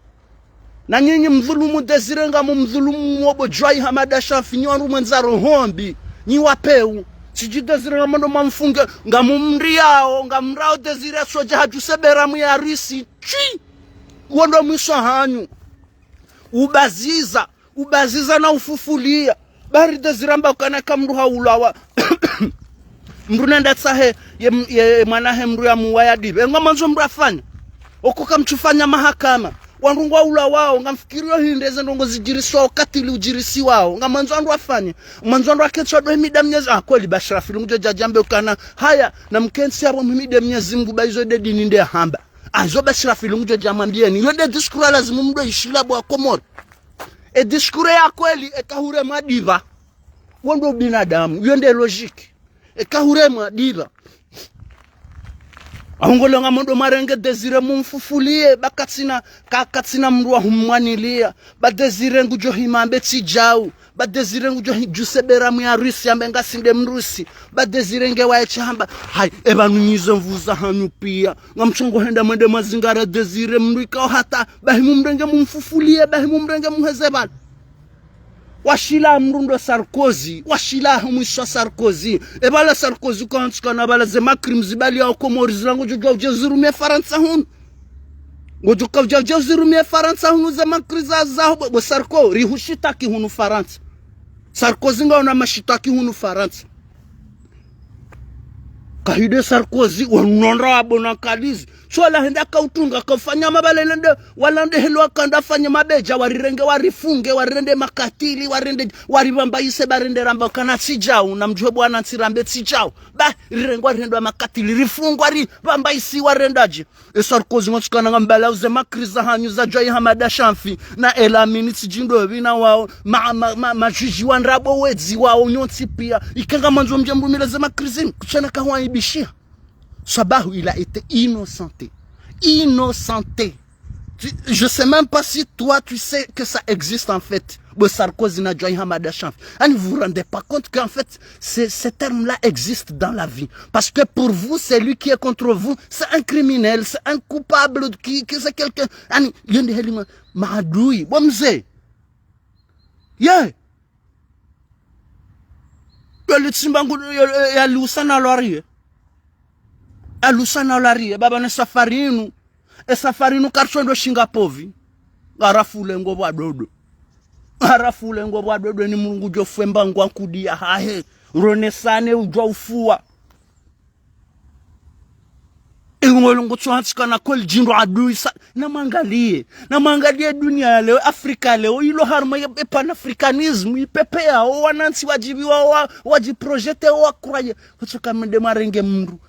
Na nyinyi mdhulumu Désiré ngamumdhulumu wo bo Djwai Hamada Shafi, nyi wandru mwendza roho mbi. Nyi wapewu. Tsidji Désiré ngamwendo mwamfunge, ngamumriyao, ngamrao Désiré sodja hadjuse beramu ya risi. Tsi! Wo ndo mwiso hanyu. Ubaziza. Ubaziza na ufufuliya. Bari Désiré amba ukana ka mdru haulawa. Mdru nende atsahe ye, ye mwanahe mdru ya muwa ya dipve. Ngo mwandzo mdru afanya. Oko kamtsufanya mahakama. Wandru ngwaulawao, ngamfikiriyo hindri eze ndrongo zidjiriswao, katili udjirisiwao. Ngamwandzo wandru wafanye. Mwandzo wandru wakentsi wadwe himida Mnyezi. Ah, kweli Bashirafi ngudjo djadjambe ukana. Haya, namkentsi yapvo mhimide Mnyezi Mngu, ba izo nde dini nde hamba. Ah, izo Bashirafi ngudjo djamwambiyeni. Iyo nde discours ya lazimu mdwe ishila bo Wakomori. E discours ya kweli, eka huremwa diva. Wo ndo ubinadamu, iyo nde logique. Eka huremwa diva. Ahongole ngamdjo mwarenge Désiré mumfufuliye, ba katsina, ka, katsina mndru wa humwaniliya. Ba Désiré ngudjo hima ambe tsi djau. Ba Désiré ngudjo hi, djuse beramu ya Russie ambe ngasi nde Mrusi. Ba Désiré nge waye tsi hamba. Hayi, eba nunyize nvuu zahanyu piya. Ngamtsongo henda mwende mwazingara Désiré mndru ikao hata. Ba himumrenge mumfufuliye, ba himumrenge muheze bala. Washila mndru ndo Sarkozy, washila mwiswa Sarkozy. Ebala Sarkozy kwantsi kana bala ze ma crimes zibaliya Wakomori zila ngodjo djuwa udje uzirumie Farantsa hunu. Ngodjo ka udja udje uzirumie Farantsa hunu ze ma crimes za, za, bo, bo Sarko, rihushitaki hunu Farantsa. Sarkozy ngauna mashitaki hunu Farantsa. Kahide Sarkozy, wanonda wabona kalizi. Swala henda kautunga, kaufanya mabala ilende, walande helo wakanda fanye mabeja, warirenge, warifunge, warirende makatili, warende, waribambaise, barende ramba kana tsi djau, namdjuwe bwana ntsi rambe tsi djau. Ba, rirengwa, rirendwa makatili, rifungwa, ribambaisi, warendadje. E Sarkozy ngotsikana ngambala uze ma crimes zahanyu za Djwayi Hamada Shanfi, na Elamine Tsidjindopvi na wao, ma, ma, ma, ma juge wa ndrabo wedzi wao nyontsi piya. Ika ngamwandzo mdje mrumile ze ma crimes, kutsina kahuwaibishiya. Sababu, il a été innocenté. Innocenté. Tu, je sais même pas si toi, tu sais que ça existe en fait. Bo Sarkozy na Djwayi Hamada Shanfi. Ani, vous vous rendez pas compte qu'en fait, ces, ces termes-là existent dans la vie. Parce que pour vous, celui qui est contre vous, c'est un criminel, c'est un coupable, qui, qui c'est quelqu'un. Ani, yende heli ma, maadui. Bo mze. Yeah. Yo litsimba ngu, yo, yo, ya liusa na lwariye. Ya liusa na lwariye. Baba ne safari inu. E safari inu kartsondo shinga povi. Ngarafule ngo bwa dodo. Ngarafule ngo bwa dodo ni Mrungu djo fwemba ngwa nkudi ya hahe. Ronesane udjwa ufuwa. Ingolo ngotsohantsikana kweli djindru adui sa. Namwangaliye. Namwangaliye dunia ya leo, Afrika ya leo. Ilo harumwa ye, ye panafricanisme, ipepeya, o wanantsi wadjibiwa, wa, wadjiprojete, o wakuraye. Kutsoka mende mwarenge mndru.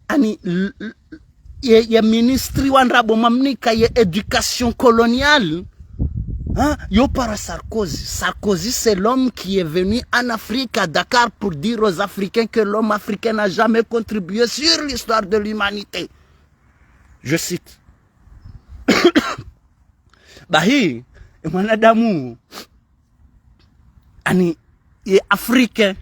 Ani, l, l, ye, ye ministri wa ndrabo mwamnika ye éducation coloniale. Hein? Yo para Sarkozy. Sarkozy, c'est l'homme qui est venu en Afrique, à Dakar, pour dire aux Africains que l'homme africain n'a jamais contribué sur l'histoire de l'humanité. Je cite. Bahi, e mwanadamu, ani, ye Africain,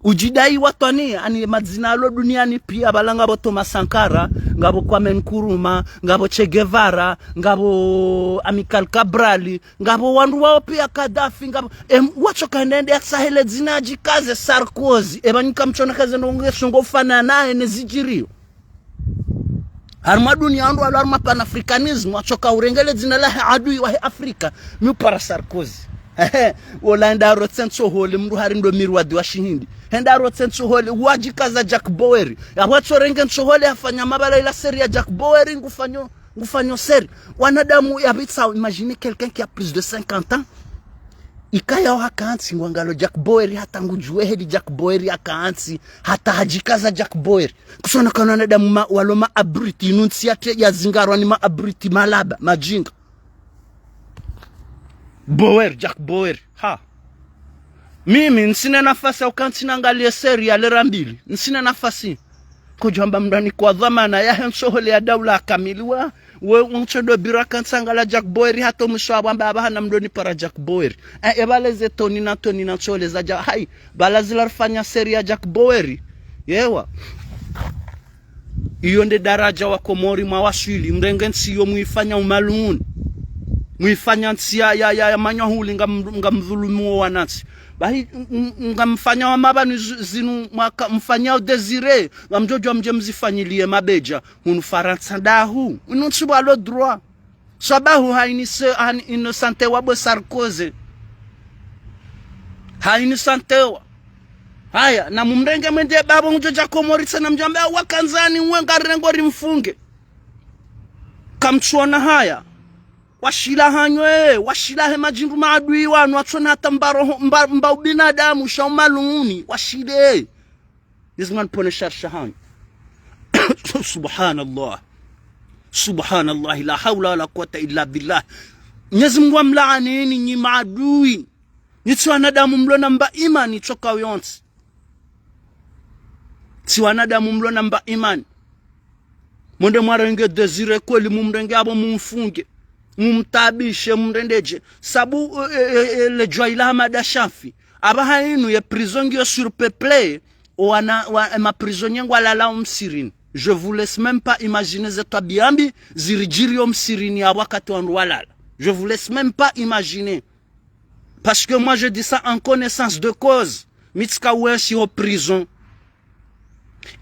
udjidai watwani, ani madzina yalo duniani piya, bala ngapvo Thomas Sankara, ngapvo Kwame Nkrumah, ngapvo Che Guevara, ngapvo Amilcar Cabral, ngapvo wandru wawo piya Kadhafi, ngapvo, em, watsoka nende yatsahele dzina adjikaze Sarkozy, eba nyi kamtsona kaze ndrongo nge songo fanana naye ne zidjiriyo. Harumwa dunia wandru walo harumwa panafricanisme, watsoka urengele dzina lahe adui wahe Afrika, mi upara Sarkozy. Ehe, wola henda rotse ntsohole, mndru hari ndo mirwadi wa shihindi. Henda rotse ntsohole, wadjikaza Jack Bower. Yapvo watsorenge ntsohole, hafanya mabala ila série ya Jack Bower, ngufanyo, ngufanyo série. Wanadamu ya bitsa, imagine quelqu'un qui a plus de cinquante ans. Ikaya wakantsi ngwangalo Jack Bower, hata ngudjuwe heli Jack Bower yakantsi, hata hadjikaza Jack Bower. Kutsona kana wanadamu ma, walo ma abruti, inu ntsi yatse yazingarwa ni ma abruti malaba, madjinga. Bower, Jack Bower, ha. Mimi, ntsina nafasi ya ukantsi nangaliye série ya lera mbili. Ntsina nafasi. Kodjwamba mndru anikwa dhwamana yahe ntsohole ya daula kamili wa, we untsodo bira kantsi angala Jack Bower hata mwiso apvo amba apvaha namdoni para Jack Bower. Eh, ebala ze toni na toni na ntsohole za Jack, hayi, bala zila rifanya série ya Jack Bower. Yewa. Iyo nde daraja Wakomori mwawaswili, mrenge ntsi iyo mwifanya umaluni. Mwifanya ntsi ya, ya, ya, ya manyahuli ngam, ngamdhulumu wo wanantsi. Bahi, ng, ng, ngamfanya wa mabani zi, zinu mwaka, mfanya Désiré, ngamdjodjuwa mdje mzifanyiliye mabeja, hunu Farantsa ndahu, inu ntsi pvwalo droit. Swabahu ha inise, ha innocenté wa bo Sarkozy. Ha innocenté wa. Haya, na mumrenge mwende bapvo ngudjo dja Komori tsena mdjambe, "Ah, wakandzani, uwe ngarirengo rimfunge." Kamtsuona haya. Washila hanyu, eh, washila he madjindru maadui wanu, watsona hata mba roho, mba, mba ubinadamu, sha umalunguni, washile. Mnyezi Mungu anipvonese sharisha hanyu. Subhanallah. Subhanallah, la hawla wala quwwata illa billah. Mnyezi Mungu amlaanini nyi maadui. Nyi tsi wanadamu mlo na mba imani tsoka yontsi. Tsi wanadamu mlo na mba imani. Mwende mwarenge Désiré kweli, mumrenge apvo mumfunge. Mumtaabishe, mumrendedje. Sabu, eh, eh, eh, le djwaila Hamada Shafi. Apvaha inu ye prison ngiyo surpeuplée, wana, wa, ma prisonniers ngwalalao msirini. Je vous laisse même pas imaginer ze twabiya mbi ziridjiriyo msirini ya wakati wandru walala. Je vous laisse même pas imaginer. Parce que moi, je dis ça en connaissance de cause. Mi tsika uenshi ho prison.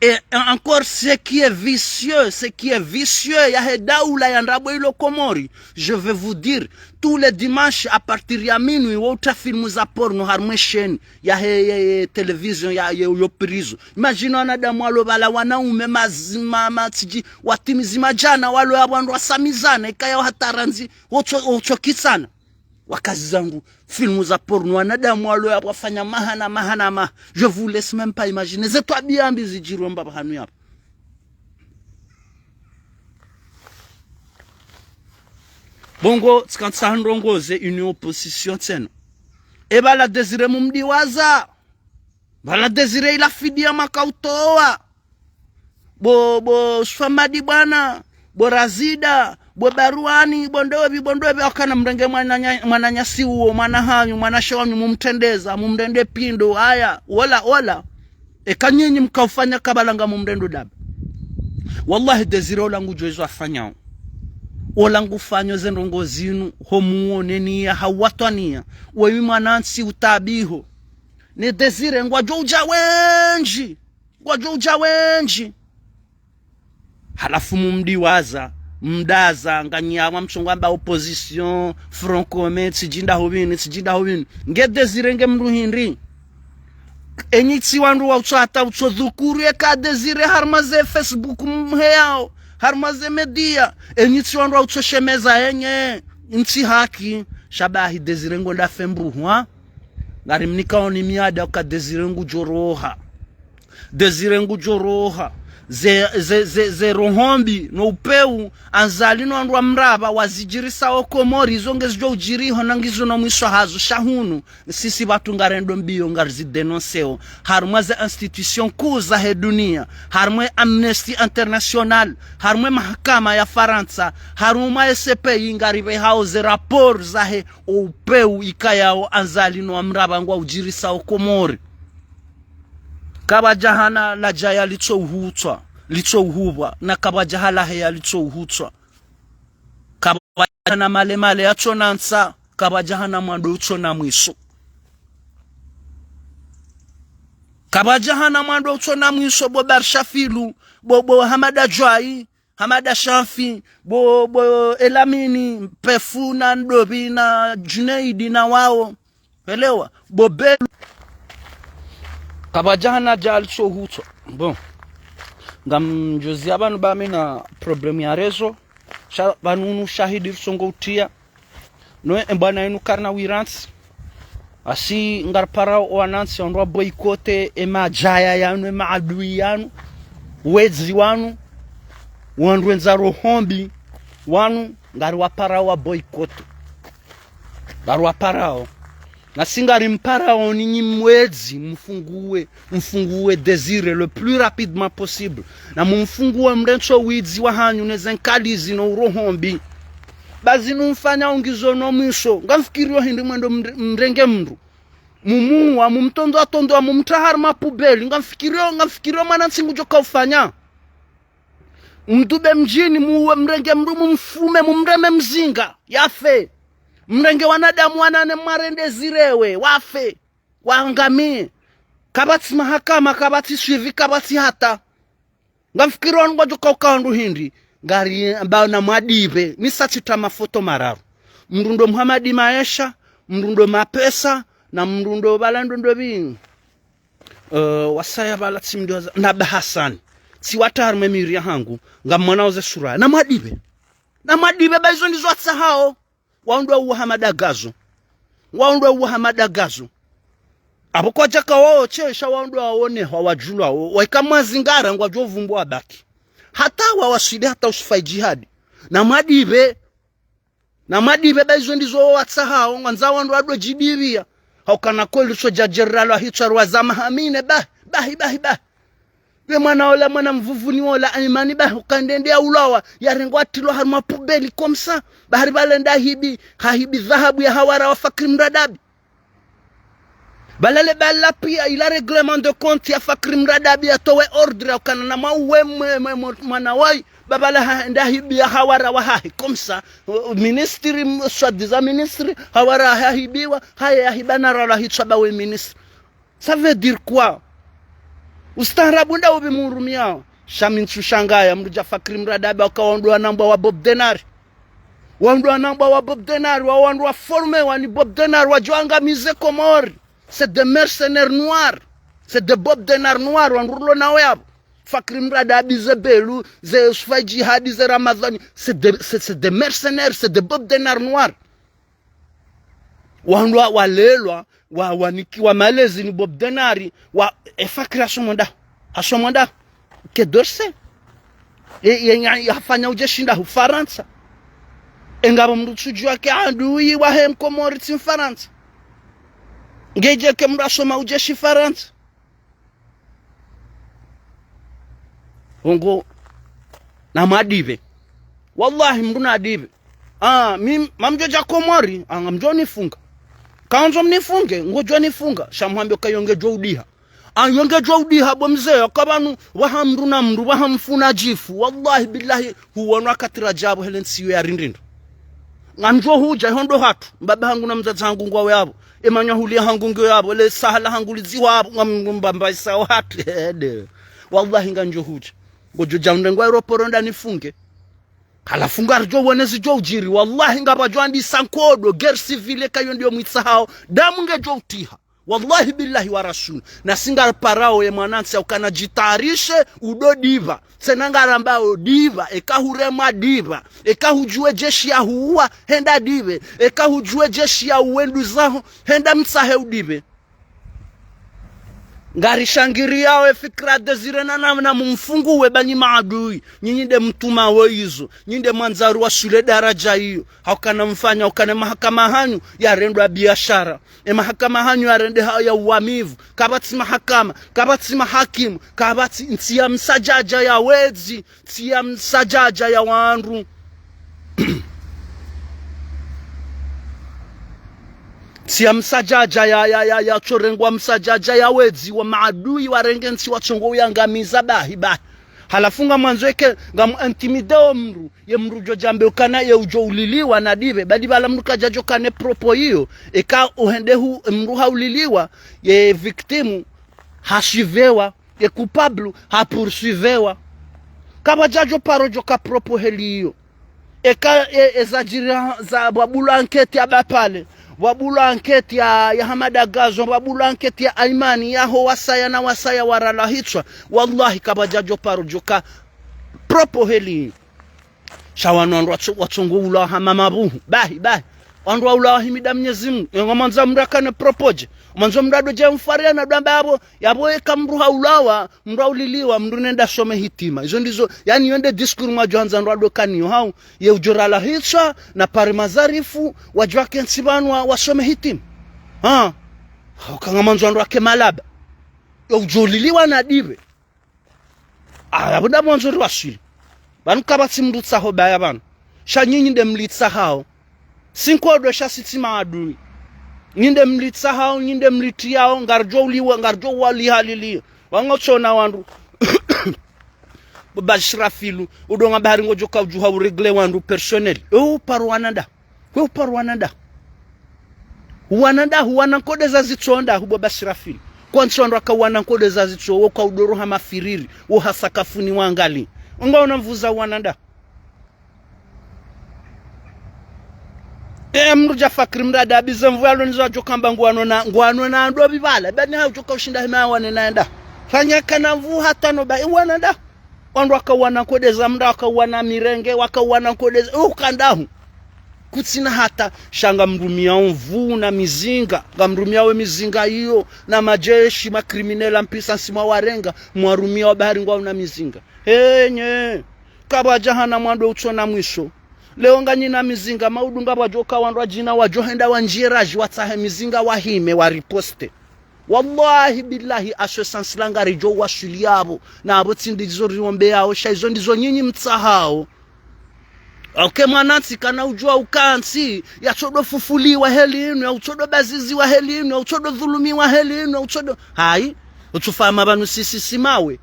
Et encore, ce qui est vicieux, ce qui est vicieux, yahe daula ya ndrabo ilo Komori. Je vais vous dire, tous les dimanches, à partir ya minuit, wo uta filmu za porno harumwa ye chaîne yahe, ye, ye télévision ya, ye, yo prison. Imagine wanadamu walo pvala, wanaume mazima, matsidji, watimizi madjana, walo ya wandru wasamizana, ikaya hata randzi, wotso, wotso kitsana. Wakazi zangu, filmu za porno, wanadamu walo ya wafanya maha na maha na maha. Je vous laisse même pas imaginer. Ze twabiya mbi zidjiriyo mba pvahanu yapvo. Bon, ngo, tsika ntsaha ndrongoze une opposition tsena. E pvala Désiré mumdiwaza. Pvala Désiré ila fidiya makautowa. Bo, bo Swamadi bwana, bo Razida, bo Baruani, bo ndopvi, bo ndopvi, wakana mrenge mwananya-, mwananyasi uwo, mwana hanyu, mwanashe wanyu, mumtrendeza, mumrende pindo, haya, wola, wola. Eka nyinyi mkaufanya kabala ngamumrendo daba. Wallahi, Désiré ola ngudjuwa izo afanyao. Ola ngufanyo ze ndrongo zinu, ho muoneni ya hawatwaniya. Wewe mwanantsi utabiho. Ne Désiré ngwadjo udja wendji. Ngwadjo udja wendji. Halafu mumdiwaza, mdaza, nganyi apvo mtsongo amba opposition, Front Commun, tsidji nda hupvini, tsidji nda hupvini. Nge Désiré nge mdru hindri. Enyi tsi wandru wa utso hata utso dhukuru eka Désiré harumwa ze Facebook mheyao, harumwa ze média. Enyi tsi wandru wa utso shemeza enye, ntsi haki, sha bahi Désiré ngo ndafe mbuhwa. Ngari mnikao ni miada uka Désiré ngudjo roha. Désiré ngudjo roha. Ze, ze, ze, ze roho mbi no upeu, Azali no wandru wa mrapva wazidjirisa o Komori, izo ngezidjo udjiriho na ngizo no mwiso hazo sha hunu. Sisi pvatsu ngarendo mbiyo ngarizidénoncéo. Harumwa ze institutions kuu zahe dunia. Harumwa Amnesty International. Harumwa mahakama ya Farantsa. Harumwa ye C P I ngaripvehao ze rapports zahe o upeu ikayao Azali no wa mrapva ngwa udjirisa o Komori. Kapvadja hana ladjaya litso uhutswa, litso uhupvwa, na kapvadja halaheya litso uhutswa. Kapvadja hana malemale yatso na ntsa, kapvadja hana mwando utso na mwiso. Kapvadja hana mwando utso na mwiso, bo Barshafilu, bo, bo Hamada Djwai, Hamada Shafi, bo, bo Elamini, Pefu na Ndobi na Junaidi na wao. Elewa, bo Belu. Kapvadja hana djali tso hutswa. Bon. Ngamdjozi ya pvanu ba mi na problème ya réseau. Sha pvanu unu shahidi risongo utriya. No, e bwana inu karina wirantsi. Asi ngariparao o wanantsi wandru wa boycotter e madjaya yanu, e maadui yanu, wedzi wanu, wandru wendza roho mbi wanu, ngariwaparao wa boycotter. Ngariwaparao. Nasi ngarimparao ni nyi mwedzi, mfunguwe, mfunguwe Désiré le plus rapidement possible. Na mumfunguwe mrentso widzi wa hanyu ne ze nkalizi no uroho mbi. Ba zinu mfanyao ngizo no mwiso. Ngamfikirio hindri mwendo mre-, mrenge mndru. Mumuwa, mumtondwa tondwa, mumtra harumwa poubelle. Ngamfikirio, ngamfikirio mwanantsi ngudjo kaufanya. Mdube mdjini, muwe mrenge mndru, mumfume, mumreme mzinga, yafe. Mrenge wanadamu wanane mwarende zirewe, wafe. Waangamiye. Kapvatsi mahakama, kapvatsi suivi, kapvatsi hata. Ngamfikiri wanu ngwadjo kauka wandru hindri, ngari ambao na mwadipve, mi sa tsitra mafoto mararu. Mndru ndo Muhamadi Maesha, mndru ndo Mapesa, na mndru ndo pvala ndo ndo pvi. Eh, wasaya pvala tsi mndru waza, na Bahasani. Tsiwatra harumwa e miri ya hangu, ngamwonao ze sura, na mwadipve. Na Madibe ba izo ndizo watsahao. Waundru wa uwa ha madagazo. Waundru wa uwa ha madagazo. Apvo kwadjaka wao shesha waundru waonehwa wadjulwa wo. Waika mwazingara ngwadjo vumbwa wabaki. Hata wawaswili hata Yusufa Idjihadi. Na Madibe. Na Madibe ba izo ndizo watsahao. Ngwandzo waundru wadjo djidibia. Haukana kweli so dja djeralwa hitswa rwa zama hamine. Bahi, bahi, bahi, bahi. Ye mwana ola, mwana Mvuvuni ola, Aimani ba, ukandende ya ulawa, yarengwa yatilwa harumwa pubeli comme ça. Bahari pvala ndahibi, hahibi dhahabu ya hawara wa Fakri Mradabi. Pvala le pvala pia, ila règlement de compte ya Fakri Mradabi yatowe ordre, ukana na mwa uwe mwe, mwe, mwe, mwana wayi, ba pvala ha, ndahibi ya hawara wa hahe, comme ça. O, o, ministre, m, soi-disant ministre, hawara hahibiwa, haye yahiba na ralwa hitswa ba we ministre. Ça veut dire quoi? Ustaarabu nda upvi murumiao? Sha mi ntsu shangaya, mndru dja Fakri Mradabi, waka waundru wanambwa wa Bob Denard. Waundru wanambwa wa Bob Denard, wa waundru wa formé wa ni Bob Denard, wadjo angamize Komori. C'est des mercenaires noirs. C'est des Bob Denard noirs, waundru rilo nao yapvo. Fakri Mradabi, ze Belu, ze Yusufa Idjihadi, ze Ramadhani. C'est des, c'est, c'est des mercenaires, c'est des Bob Denard noirs. Waundru wa, walelwa, wa, wanikiwa malezi ni Bob Denard, wa, e Fakri hasoma ndahu. Hasoma ndahu. Quai d'Orsay. E, e, ya, yafanya ujeshi ndahu Farantsa. E ngapvo mndru tsudjuwa ke adui wahe Mkomori tsi Mfarantsa? Ngedje ke mndru hasoma ujeshi Farantsa? Ongo na Madibe. Wallahi, mndru na Madibe. Ah, mi, mamdjo dja Komori, ah, ngamdjo nifunga. Kandzo mnifunge, ngodjo nifunga. Sha muhambe ka yo ngedjo udiha. Ah, yo ngedjo udiha, bo mze, ka pvanu, waha mndru na mndru, waha mfu na djifu. Wallahi, billahi, huwonwa katira djabu hele ntsi yo ya rindindu. Ngamdjo hudja, iho ndo hatru, mbaba hangu na mdzadze hangu ngwawo yapvo. Emanywa hulia hangu ngiyo yapvo, le sahala hangu lidziwa yapvo, ngam, ngam, mbamba isao hatru, ede. Wallahi ngamdjo hudja. Ngodjo dja undre ngwa aéroport nda nifunge. Halafu ngaridjo wone zidjo udjiri, wallahi ngapvadjo andisa nkodo, guerre civile ka yo ndiyo mwitsahao, damu ngedjo utiha. Wallahi billahi wa rasul. Na si ngariparao ye mwanantsi ukana djitayarishe udo dipva. Tsena ngarambao dipva, eka huremwa dipva, eka hudjuwe jeshi ya huwa, henda dipve, eka hudjuwe jeshi ya uwe nduzaho, henda mtsahe udipve. Ngarishangiriyao e fikira Désiré na, na, na mumfunguwe ba nyi maadui. Nyinyi nde mtuma wo izo. Nyinyi nde mwandzao riwaswili daraja iyo. Haukana mfanya, haukana mahakama hanyu yarendwa biashara. E mahakama hanyu yarendeha ya uwamivu. Kapvatsi mahakama, kapvatsi mahakimu, kapvatsi ntsi ya msadjadja ya wedzi, ntsi ya msadjadja ya wandru. Ntsi ya msadjadja ya, ya, ya, ya tsorengwa msadjadja ya wedzi wa maadui warenge ntsi watsongo uyangamiza bahi, bahi. Halafu ngamwandzo eke, ngamu intimidé o mndru, ye mndru djo djambe ukana ye udjo uliliwa na dipve, ba dipve la mndru kadjadjo kane propos iyo, eka uhende hu, mndru hauliliwa, ye victime, hasuivewa, ye coupable, hapoursuivewa. Kapvadjadjo paro djo ka propos heli iyo. Eka, e, e zadjiri za, pvwabulwa enquête ya Bapale, pvwabulwa enquête ya, ya Hamada Gazo, pvwabulwa enquête ya Aimani, yaho wasaya na wasaya waralwa hitswa. Wallahi, kapvadjadjo paro djo ka propos heli. Sha wanu wandru watso, watsongo ulawa hama mabuhu. Bahi, bahi. Wandru waulawa himida Mnyezi Mungu. Ye ngamwandzo mndru akane propos dje. Mwandzo mndru ado dje mfariana ndo amba yapvo, yapvo eka mndru haulawa, mndru hauliliwa, mndru nenda some hitima. Izo ndizo, yani yo nde discours mwadjo handza mndru ado kaniyo hau. Ye udjo ralwa hitswa, na pare mazarifu, wadjuwa ke ntsi pvanu wa, wasome hitima. Ha? Hauka ngamwandzo wandru wake malaba. Ye udjo uliliwa na dipve. Ah, yapvo nda mwandzo riwaswili. Pvanu kapvatsi mndru tsaho baya pvanu. Sha nyinyi nde mlitsahao. Si nkodo sha si tsi maadui. Nyi nde mlitsahao, nyi nde mlitriyao, ngaridjo uliwa, ngaridjo uwaliha lilio. Wango tsona wandru. Bo Bashirafilu, udonga bahari ngodjo ka udjuha urégler wandru personnel. E uparo wana nda. Kwe uparo wana nda. Wana nda, wana nkodo za zitso nda, hubo Bashirafilu. Kwantsi wandru waka wana nkodo za zitso, wo ka udoro ha mafiriri, wo ha sakafuni wangali. Ngaona mvuza wana nda. E, mndru dja Fakri Mradabi ze mvu yalo nizo adjo kamba ngwano na, ngwano na ndo bibala. Bani ha udjo ka ushinda hima wane na nda. Fanya kana mvu hata no ba, e, wana nda. Wandru wakauwana nkodeza mnda, wakauwana mirenge, wakauwana nkodeza, ukandahu. Kutsina hata, sha ngamrumiao nvuu na mizinga, ngamrumiao ye mizinga iyo, na majeshi, ma criminels, mpisa ntsi mwawarenga, mwarumiao bahari ngwao na mizinga. Henye, kapvwadja hana mwando utsona mwiso. Leo nganyina mizinga, maudu ngapvwadjoka wandru wadjina wadjohenda wandjie radji watsahe mizinga wahime, wariposte. Wallahi billahi, à ce sens-là ngaridjo waswili yapvo. Na apvo tsi ndizo riombeao, sha izo ndizo nyinyi mtsahao. Auke mwanantsi kana udjua ukantsi, yatsodo fufuliwa heli inu, yautsodo baziziwa heli inu, yautsodo dhulumiwa heli inu, yautsodo. Hayi, utsufahama pvanu sisi simawe.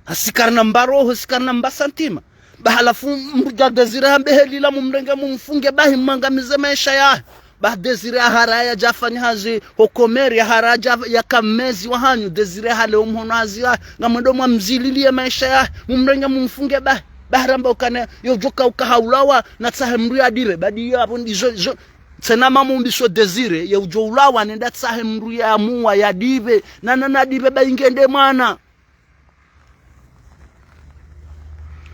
Hasi karina mba roho, hasi karina mba santima. Ba halafu mdja Désiré hambe heli la mumrenge mumfunge bahi mwangamize maesha yahe. Ba Désiré ahara yadja fanya hazi ho Comores, ahara yadja yaka mezi wahanyu, Désiré hale omhono hazi yahe. Ngamwendo mwamzililiye maesha yahe, mumrenge mumfunge bahi. Ba haramba ukana, yo udjoka uka haulawa, natsahe mndru yadipve, badi yapvo ndizo, zo. Tsena mamumbiso Désiré, ye udjo ulawa, nende atsahe mndru yamuwa, yadipve, na, na, nadipve ba ingende mwana.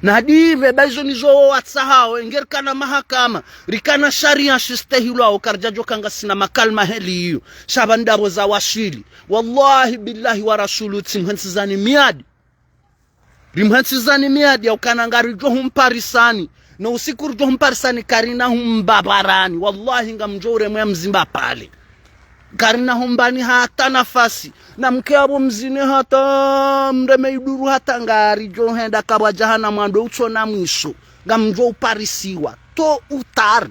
Nadipve ba izo ndizo wo watsahao, enge rikana mahakama, rikana sharia shistehilwao, karidjadjoka ngasina makalima heli iyo, sha pvanu ndapvo zawaswili. Wallahi billahi wa rasulu, tsimhentsizani miadi. Rimhentsizani miadi ya ukana ngaridjo humparisani, no usiku ridjo humparisani karina humbapvarani. Wallahi ngamdjo uremwa mzimba pale. Karina humbani hata nafasi. Na mke apvo mzini hata mreme iduru hata ngaridjo henda kapvwadja hana mwando utsona mwiso. Ngamdjo uparisiwa. Tôt ou tard.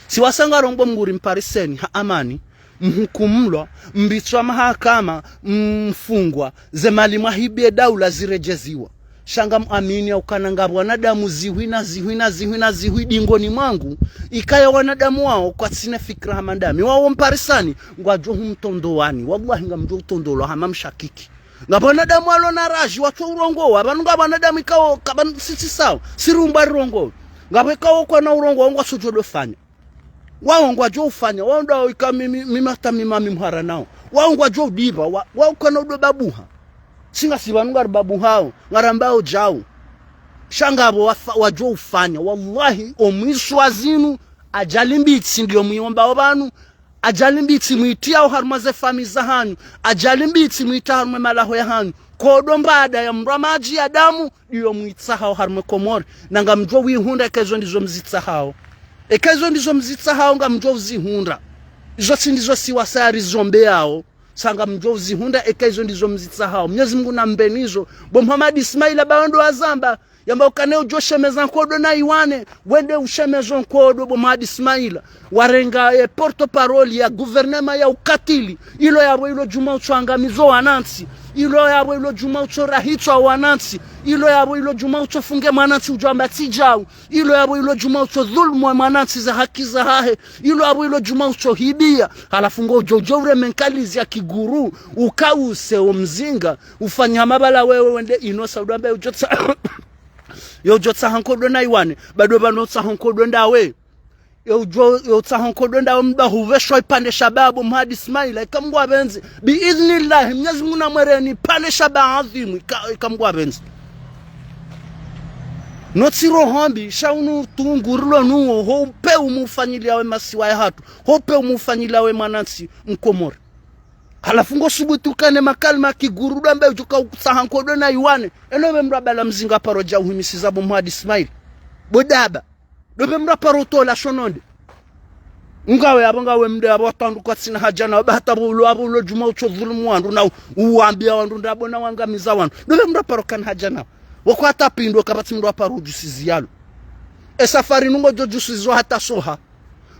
Si wasa ngarombo Mngu rimpariseni ha amani, mhukumulwa, mbitswa mahakama, mfungwa, ze mali mwahibiye daula ziredjeziwa. Sha ngamwamini ya ukana ngapvo wanadamu zihwi na zihwi na zihwi na zihwi dingoni mwangu, ikaya wanadamu wao kwatsina fikira hama ndami. Wao mparisani, ngwadjo humtondowani. Wallahi ngamdjo utondolwa hama mshakiki. Ngapvo wanadamu walo na radji, watso urongowa, pvanu ngapvo wanadamu ikao, kapvanu sisi sawa, si rumbwa rirongowe. Ngapvo ikao kwana urongowa, ngwatsodjo dofanya. Wao ngwadjo ufanya, wao ndo ika mi, mi, mi mata mi mami mhara nao. Wao ngwadjo udipva, wa, wao kana udo babuha. Si ngasi pvanu ngaribabuhao, ngarambao djau. Sha ngapvo wafa, wadjo ufanya. Wallahi, omwiso wa zinu, ajali mbitsi ndiyo mwiomba opvanu, ajali mbitsi mwitiao harumwa ze famiyi zahanyu, ajali mbitsi mwitiao harumwa malaho yahanyu. Kodo mbada ya mrwa madji ya damu, ndiyo mwitsahao harumwa Komori. Na ngamdjo wihundra eka izo ndizo mzitsahao. Eka izo ndizo mzitsahao, ngamdjo uzihundra. Izo tsi ndizo si wasa yarizombeao. Sha ngamdjo uzihundra eka izo ndizo mzitsahao. Mnyezi Mngu nambeni izo. Bo Muhammad Ismaila ba wendo wazamba, yamba ukana udjo shemeza nkodo na iwane, wende ushemezo nkodo bo Muhammad Ismaila. Warenga ye porte-parole ya gouvernement ya ukatili. Ilo yapvo ilo djuma utso angamizo wanantsi. Ilo yapvo ilo djuma utso rahitswa wanantsi. Ilo yapvo ilo djuma utso funge mwanantsi udjo amba tsi djau. Ilo yapvo ilo djuma utso dhulumu mwanantsi ze haki zahahe. Ilo yapvo ilo djuma utso hibiya. Halafu ngodjo udjo ureme nkalizi ya kiguru. Ukause omzinga. Ufanye hama pvala wewe wende ino Saudi Arabia udjo tsa- Yo udjo tsaha nkodo na iwane, bado pvanu utsaha nkodo ndawe. Yo udjo, yo utsaha nkodo ndawe mba hupveshwa ipvandre sha babo Muhammad Ismaila, eka Mngu apvendze. Bi idhnillah, Mnyezi Mngu namwereni ipvandre sha ba adhimu, eka, eka Mngu apvendze. No tsi roho mbi, sha unu utungu rilo nuwo, ho upve umufanyiliya we masiwa yahatru, ho upve umufanyiliya we mwanantsi Mkomori. Halafu ngosubutu ukane makalima ya kiguru ndo ambe udjoka utsaha nkodo na iwane. Eno pve mndru abala mzinga paro dja uhimisiza bo Muhammad Ismaila. Bo daba. Ndo pve mndru aparo utola shononde. Ngawe apvo ngawe mnde apvo watrandu kwatsina haja nawe, ba hata pvo ulo apvo ulo djuma utso dhulumu wandru na u-, uwambiya wandru ndrabo na wangamiza wandru. Ndo pve mndru aparo kana haja nawe. Wako hata pindo kapvatsi mndru aparo udjusizi yalo. E safari nungo djo djusizwa hata soha.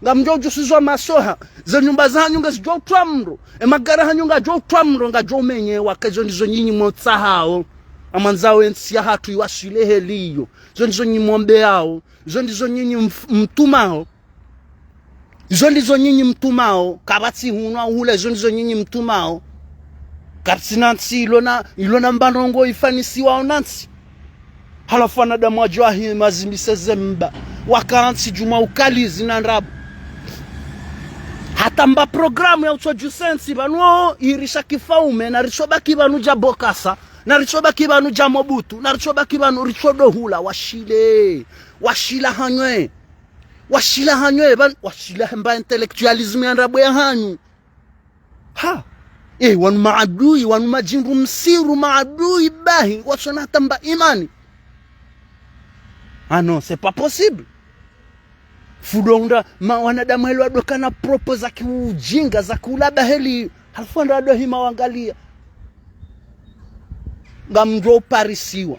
Ngamdjo udjusizwa masoha, ze nyumba zahanyu ngazidjo utwa mro, e magari yahanyu ngadjo utwa mro, ngadjo umenyewa, eka izo ndizo nyinyi mtsahao. Amwandzao entsi yahatru iwaswili heli iyo. Izo ndizo nyinyi mwombeyao, izo ndizo nyinyi mf-, mtumao. Izo ndizo nyinyi mtumao, kapvatsi hunwa hule, izo ndizo nyinyi mtumao. Kapvatsina ntsi ilo na, ilo na mba ndrongo ifanyisiwao na ntsi. Halafu wanadamu wadjo wahi mazimbise ze mba. Wakantsi djuma ukalizi na ndrabo. Hata mba programu ya utso djuse ntsi pvanu o irisha kifaume na ritso baki pvanu dja bokasa. Naritsobaki pvanu dja Mobutu, naritsobaki pvanu ritsodo hula, washile, washila hanywe, washila hanywe, pvan-, washila hamba intellectualisme ya ndrabo ya hanyu. Ha! Eh, wanu maadui, wanu madjingu msiru maadui bahi, watsona hata mba imani. Ah non, c'est pas possible. Fudo unda, ma wanadamu heli wadokana propos za kiujinga, za kiulaba heli, halafu wandra wado hima wangalia. Ngamdjo uparisiwa.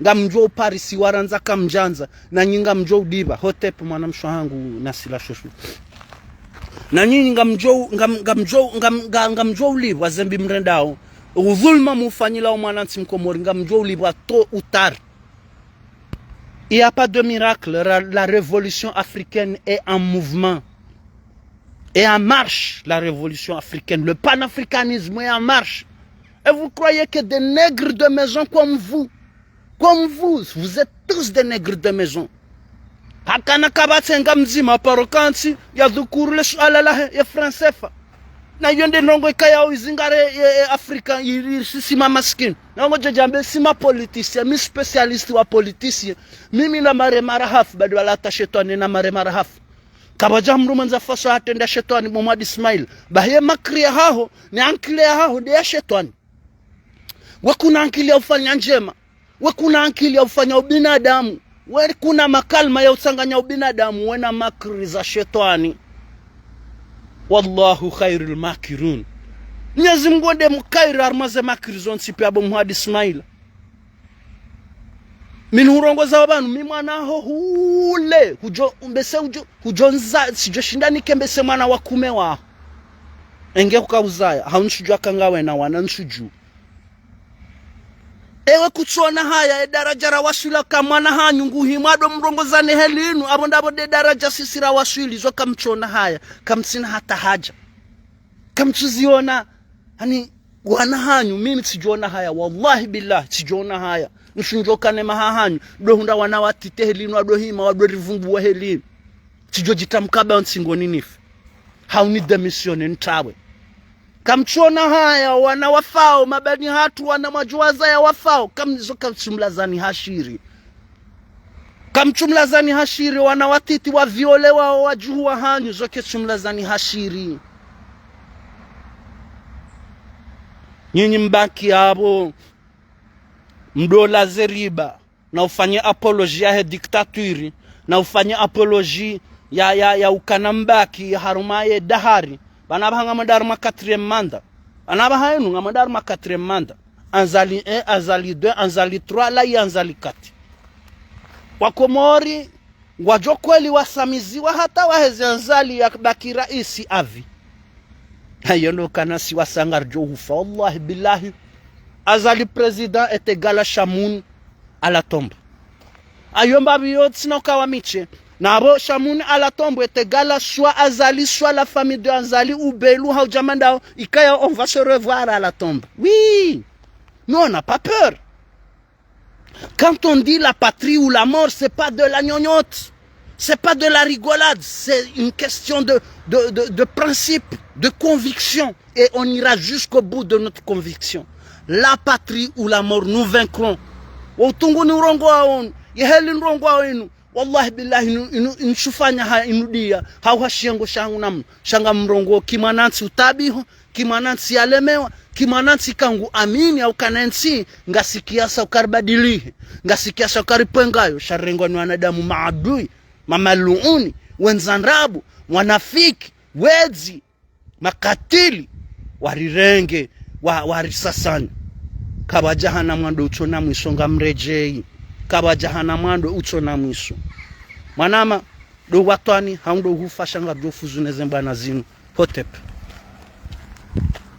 Ngamdjo uparisiwa randza kamdjandza. Na nyi ngamdjo ulipva. Hotep mwana mshe wahangu nasila shosho. Na nyi ngamdjo, ngam-, ngamdjo, ngam-, nga-, ngamdjo ulipva zembi mrendao. Udhuluma mufanyilao mwanantsi mkomori ngamdjo ulipva tôt ou tard. Il n'y a pas de miracle. La, la révolution africaine est en mouvement. Et en marche, la révolution africaine. Le panafricanisme est en marche. Et vous croyez que des nègres de maison comme vous, comme vous, vous êtes tous des nègres de maison. Hakana kapvatsi ngamdzima paro kantsi ya dhukuru le suala lahe ya franc CFA. Na iyo nde ndrongoo ikayao izingare ye, ye Afrika i, i, si, si ma maskini. Na ngodjo djambe si ma politicien, mi spécialiste wa politicien. Mimi na mare mara hafu, badi wala hata shetwani na mare mara hafu. Kapvadja mdru mwendza faso hatrenda shetwani, Mohamed Ismail. Bahi ye makri yahaho, ne ankili yahaho, nde ya shetwani. We kuna ankili ya ufanya ndjema. We kuna ankili ya ufanya ubinadamu. We kuna makalima ya utsanganya ubinadamu. We na makri za shetwani. Wallahu khairul makirun. Mnyezi Mngu nde mkairi harumwa ze makri zontsi pia bo Mohamed Ismail. Mi nuhurongoza wa pvanu, mi mwana ho hule, hudjo, mbese hudjo, hudjo ndza, tsidjo shinda nike mbese mwana wa kume waho. Enge huka uzaya, hau ntsudjua ka ngawe na wana ntsudjua. Ewe kutsona haya, e daradja rawaswili ka mwana hanyu nguhimwa ndo mrongozane heli inu, apvo ndapvo nde daradja sisi rawaswili, zo kamtsona haya, kamtsina hata haja. Kamtsuziona, ani, wana hanyu, mimi tsidjoona haya, wallahi billahi, tsidjoona haya. Ntsudjo kana maha hanyu, ndo hundra wana watiti heli inu, wado hima, wado rivumbuwa heli inu. Tsidjo djitamka ba ntsingoni nife. Hau ni démissionner ntawe. Kamtsona haya, wana wafao, mabani hatru, wana mwadjuwaza ya wafao, kamnizo kamtsumlazani hashiri. Kamtsumlazani hashiri, wana watiti wa viole wao wadjuhu wa hanyu, zo ketsumlazani hashiri. Nyinyi mbaki apvo, mdo la ze riba, na ufanye apologie ya he dictature, na ufanye apologie ya, ya, ya ukana mbaki harumwa ye dahari. Pvanu apvaha ngamwenda harumwa quatrième mandat. Pvanu apvaha inu ngamwenda harumwa quatrième mandat. Azali un, Azali deux, Azali trois, la i Azali quatre. Wakomori, ngwadjo kweli wasamiziwa hata waheze Azali ya baki raisi à vie. Hayo ndo kana si wasa ngaridjo hufa. Wallahi billahi. Azali président est égal à Chamoun à la tombe. Ayo mbapvi yo tsina ukawa miche. Na apvo Chamoun à la tombe est égal à soit Azali, soit la famille de Azali, ou Belou, hau djamandao, ikaya on va se revoir à la tombe. Oui. Nous, on n'a pas peur. Quand on dit la patrie ou la mort, c'est pas de la gnognotte. C'est pas de la rigolade. C'est une question de, de, de, de principe, de conviction. Et on ira jusqu'au bout de notre conviction. La patrie ou la mort, nous vaincrons. Wo utungu ni urongoa wunu, ye heli ndrongoo wunu. Wallahi billahi, inu, inu, inu shufanya ha inu dia, hau ha shiyengo shangu namu, sha ngamrongoo, ki mwanantsi utabiho, ki mwanantsi yalemewa, ki mwanantsi kangu amini, hau kana ntsi, ngasi kiasi ukaribadilihe, ngasi kiasi ukaripvengayo, sha rirengwa ni wanadamu maadui, mamaluuni, wendza ndrabo, wanafiki, wedzi, makatili, warirenge, wa, warisasanya. Kapvadja hana mwando utsona mwiso ngamredjeyi. Kapvadja hana mwando utsona mwiso. Mwanama, ndo watwani, hau ndo hufa sha ngaridjo fuzu ne ze mbwana zinu. Hotep.